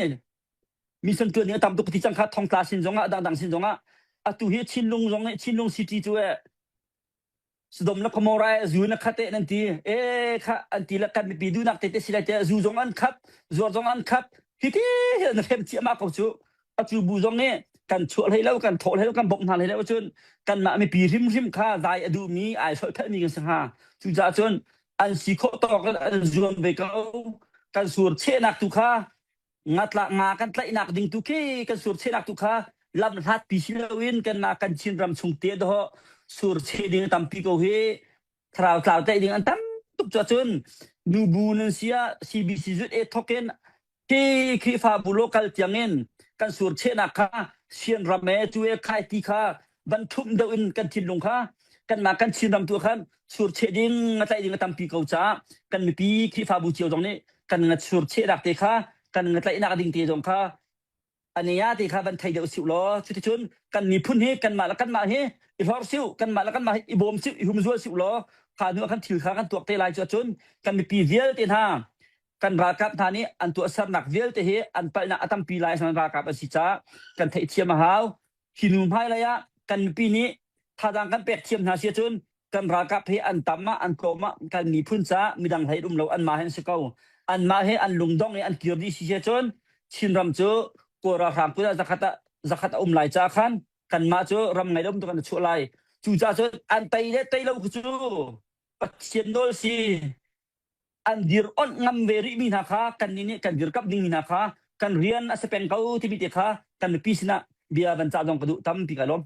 mission tuan ni a tam tuk ti cang kha thongtla sin zongah dangdang sin zongah atu hi chinlung zong chinlung city cu e Sodom le Gomorrah zu na khat eh nan ti. E kha an ti le kan mipi duhnak tete si lai te zu zong an khap, zuar zong an khap. Hi ti hi na hrem ciahmah ko cu. Atu bu zong nih kan chuah hlei lo, kan thawh hlei lo, kan bawmh hna hlei lo cun kanmah mipi hrimhrim kha zai a duhmi, ai solphelmi kan si hnga. Cucaah cun an si khawh tawk in an zuam ve ko. Kan sur chehnak tu kha Ngatla nga kan tlaihnak ding tu khi kan surchehnak tu kha lam hlat pi si loin kan mah kan Chin ram chung te dawh surcheh ding tampi ko hi thlarau tlau tlaih ding an tam tuk cu cun nubu nan sia CBC zut e thokin khi Khrihfabu local tiangin kan surchehnak kha Sian ram e cu e khai ti kha van thumh deuh in kan thinlung kha kanmah kan Chin ram tu khan surcheh ding a tlaih ding a tampi ko caah kan mipi Khrihfabu cio zong nih kan nga surchehnak te kha kan nga tlaihnak ding te zong kha ania te kha van thei deuh siu law cuticun kan miphun hi kanmah le kanmah hi i hlor siu kanmah le kanmah hi i bawm siu i humzual siu law kha hnu ah khan thil kha kan tuak te lai cu ahcun kan mipi vialte hna kan ralkap hna nih an tuahsernak vialte hi an palhnak a tampi lai ralkap an si caah kan theihthiam a hau Hi nu hmailei ah kan mipi nih thazaang kan pek thiam hna si ahcun kan ralkap hi an tam ah an tlawm ah kan miphun caah midang hlei um lo anmah he an si ko. Anmah he an lungdong i an kir dih si ahcun Chinram cu Kawl ralhrang kut ah zakhat ah zakhat a um lai caah khan kanmah cu ram ngei lo bantuk an chuah lai. Cucaah cun an tei le tei lo cu Pathian nawl si. An dir onh ngam ve rihmi hna kha kannih nih kan dirkamh dingmi hna kha kan rian a si peng ko timi te kha kan mipi sinah bia van cah zong ka duh tampi ka lawm.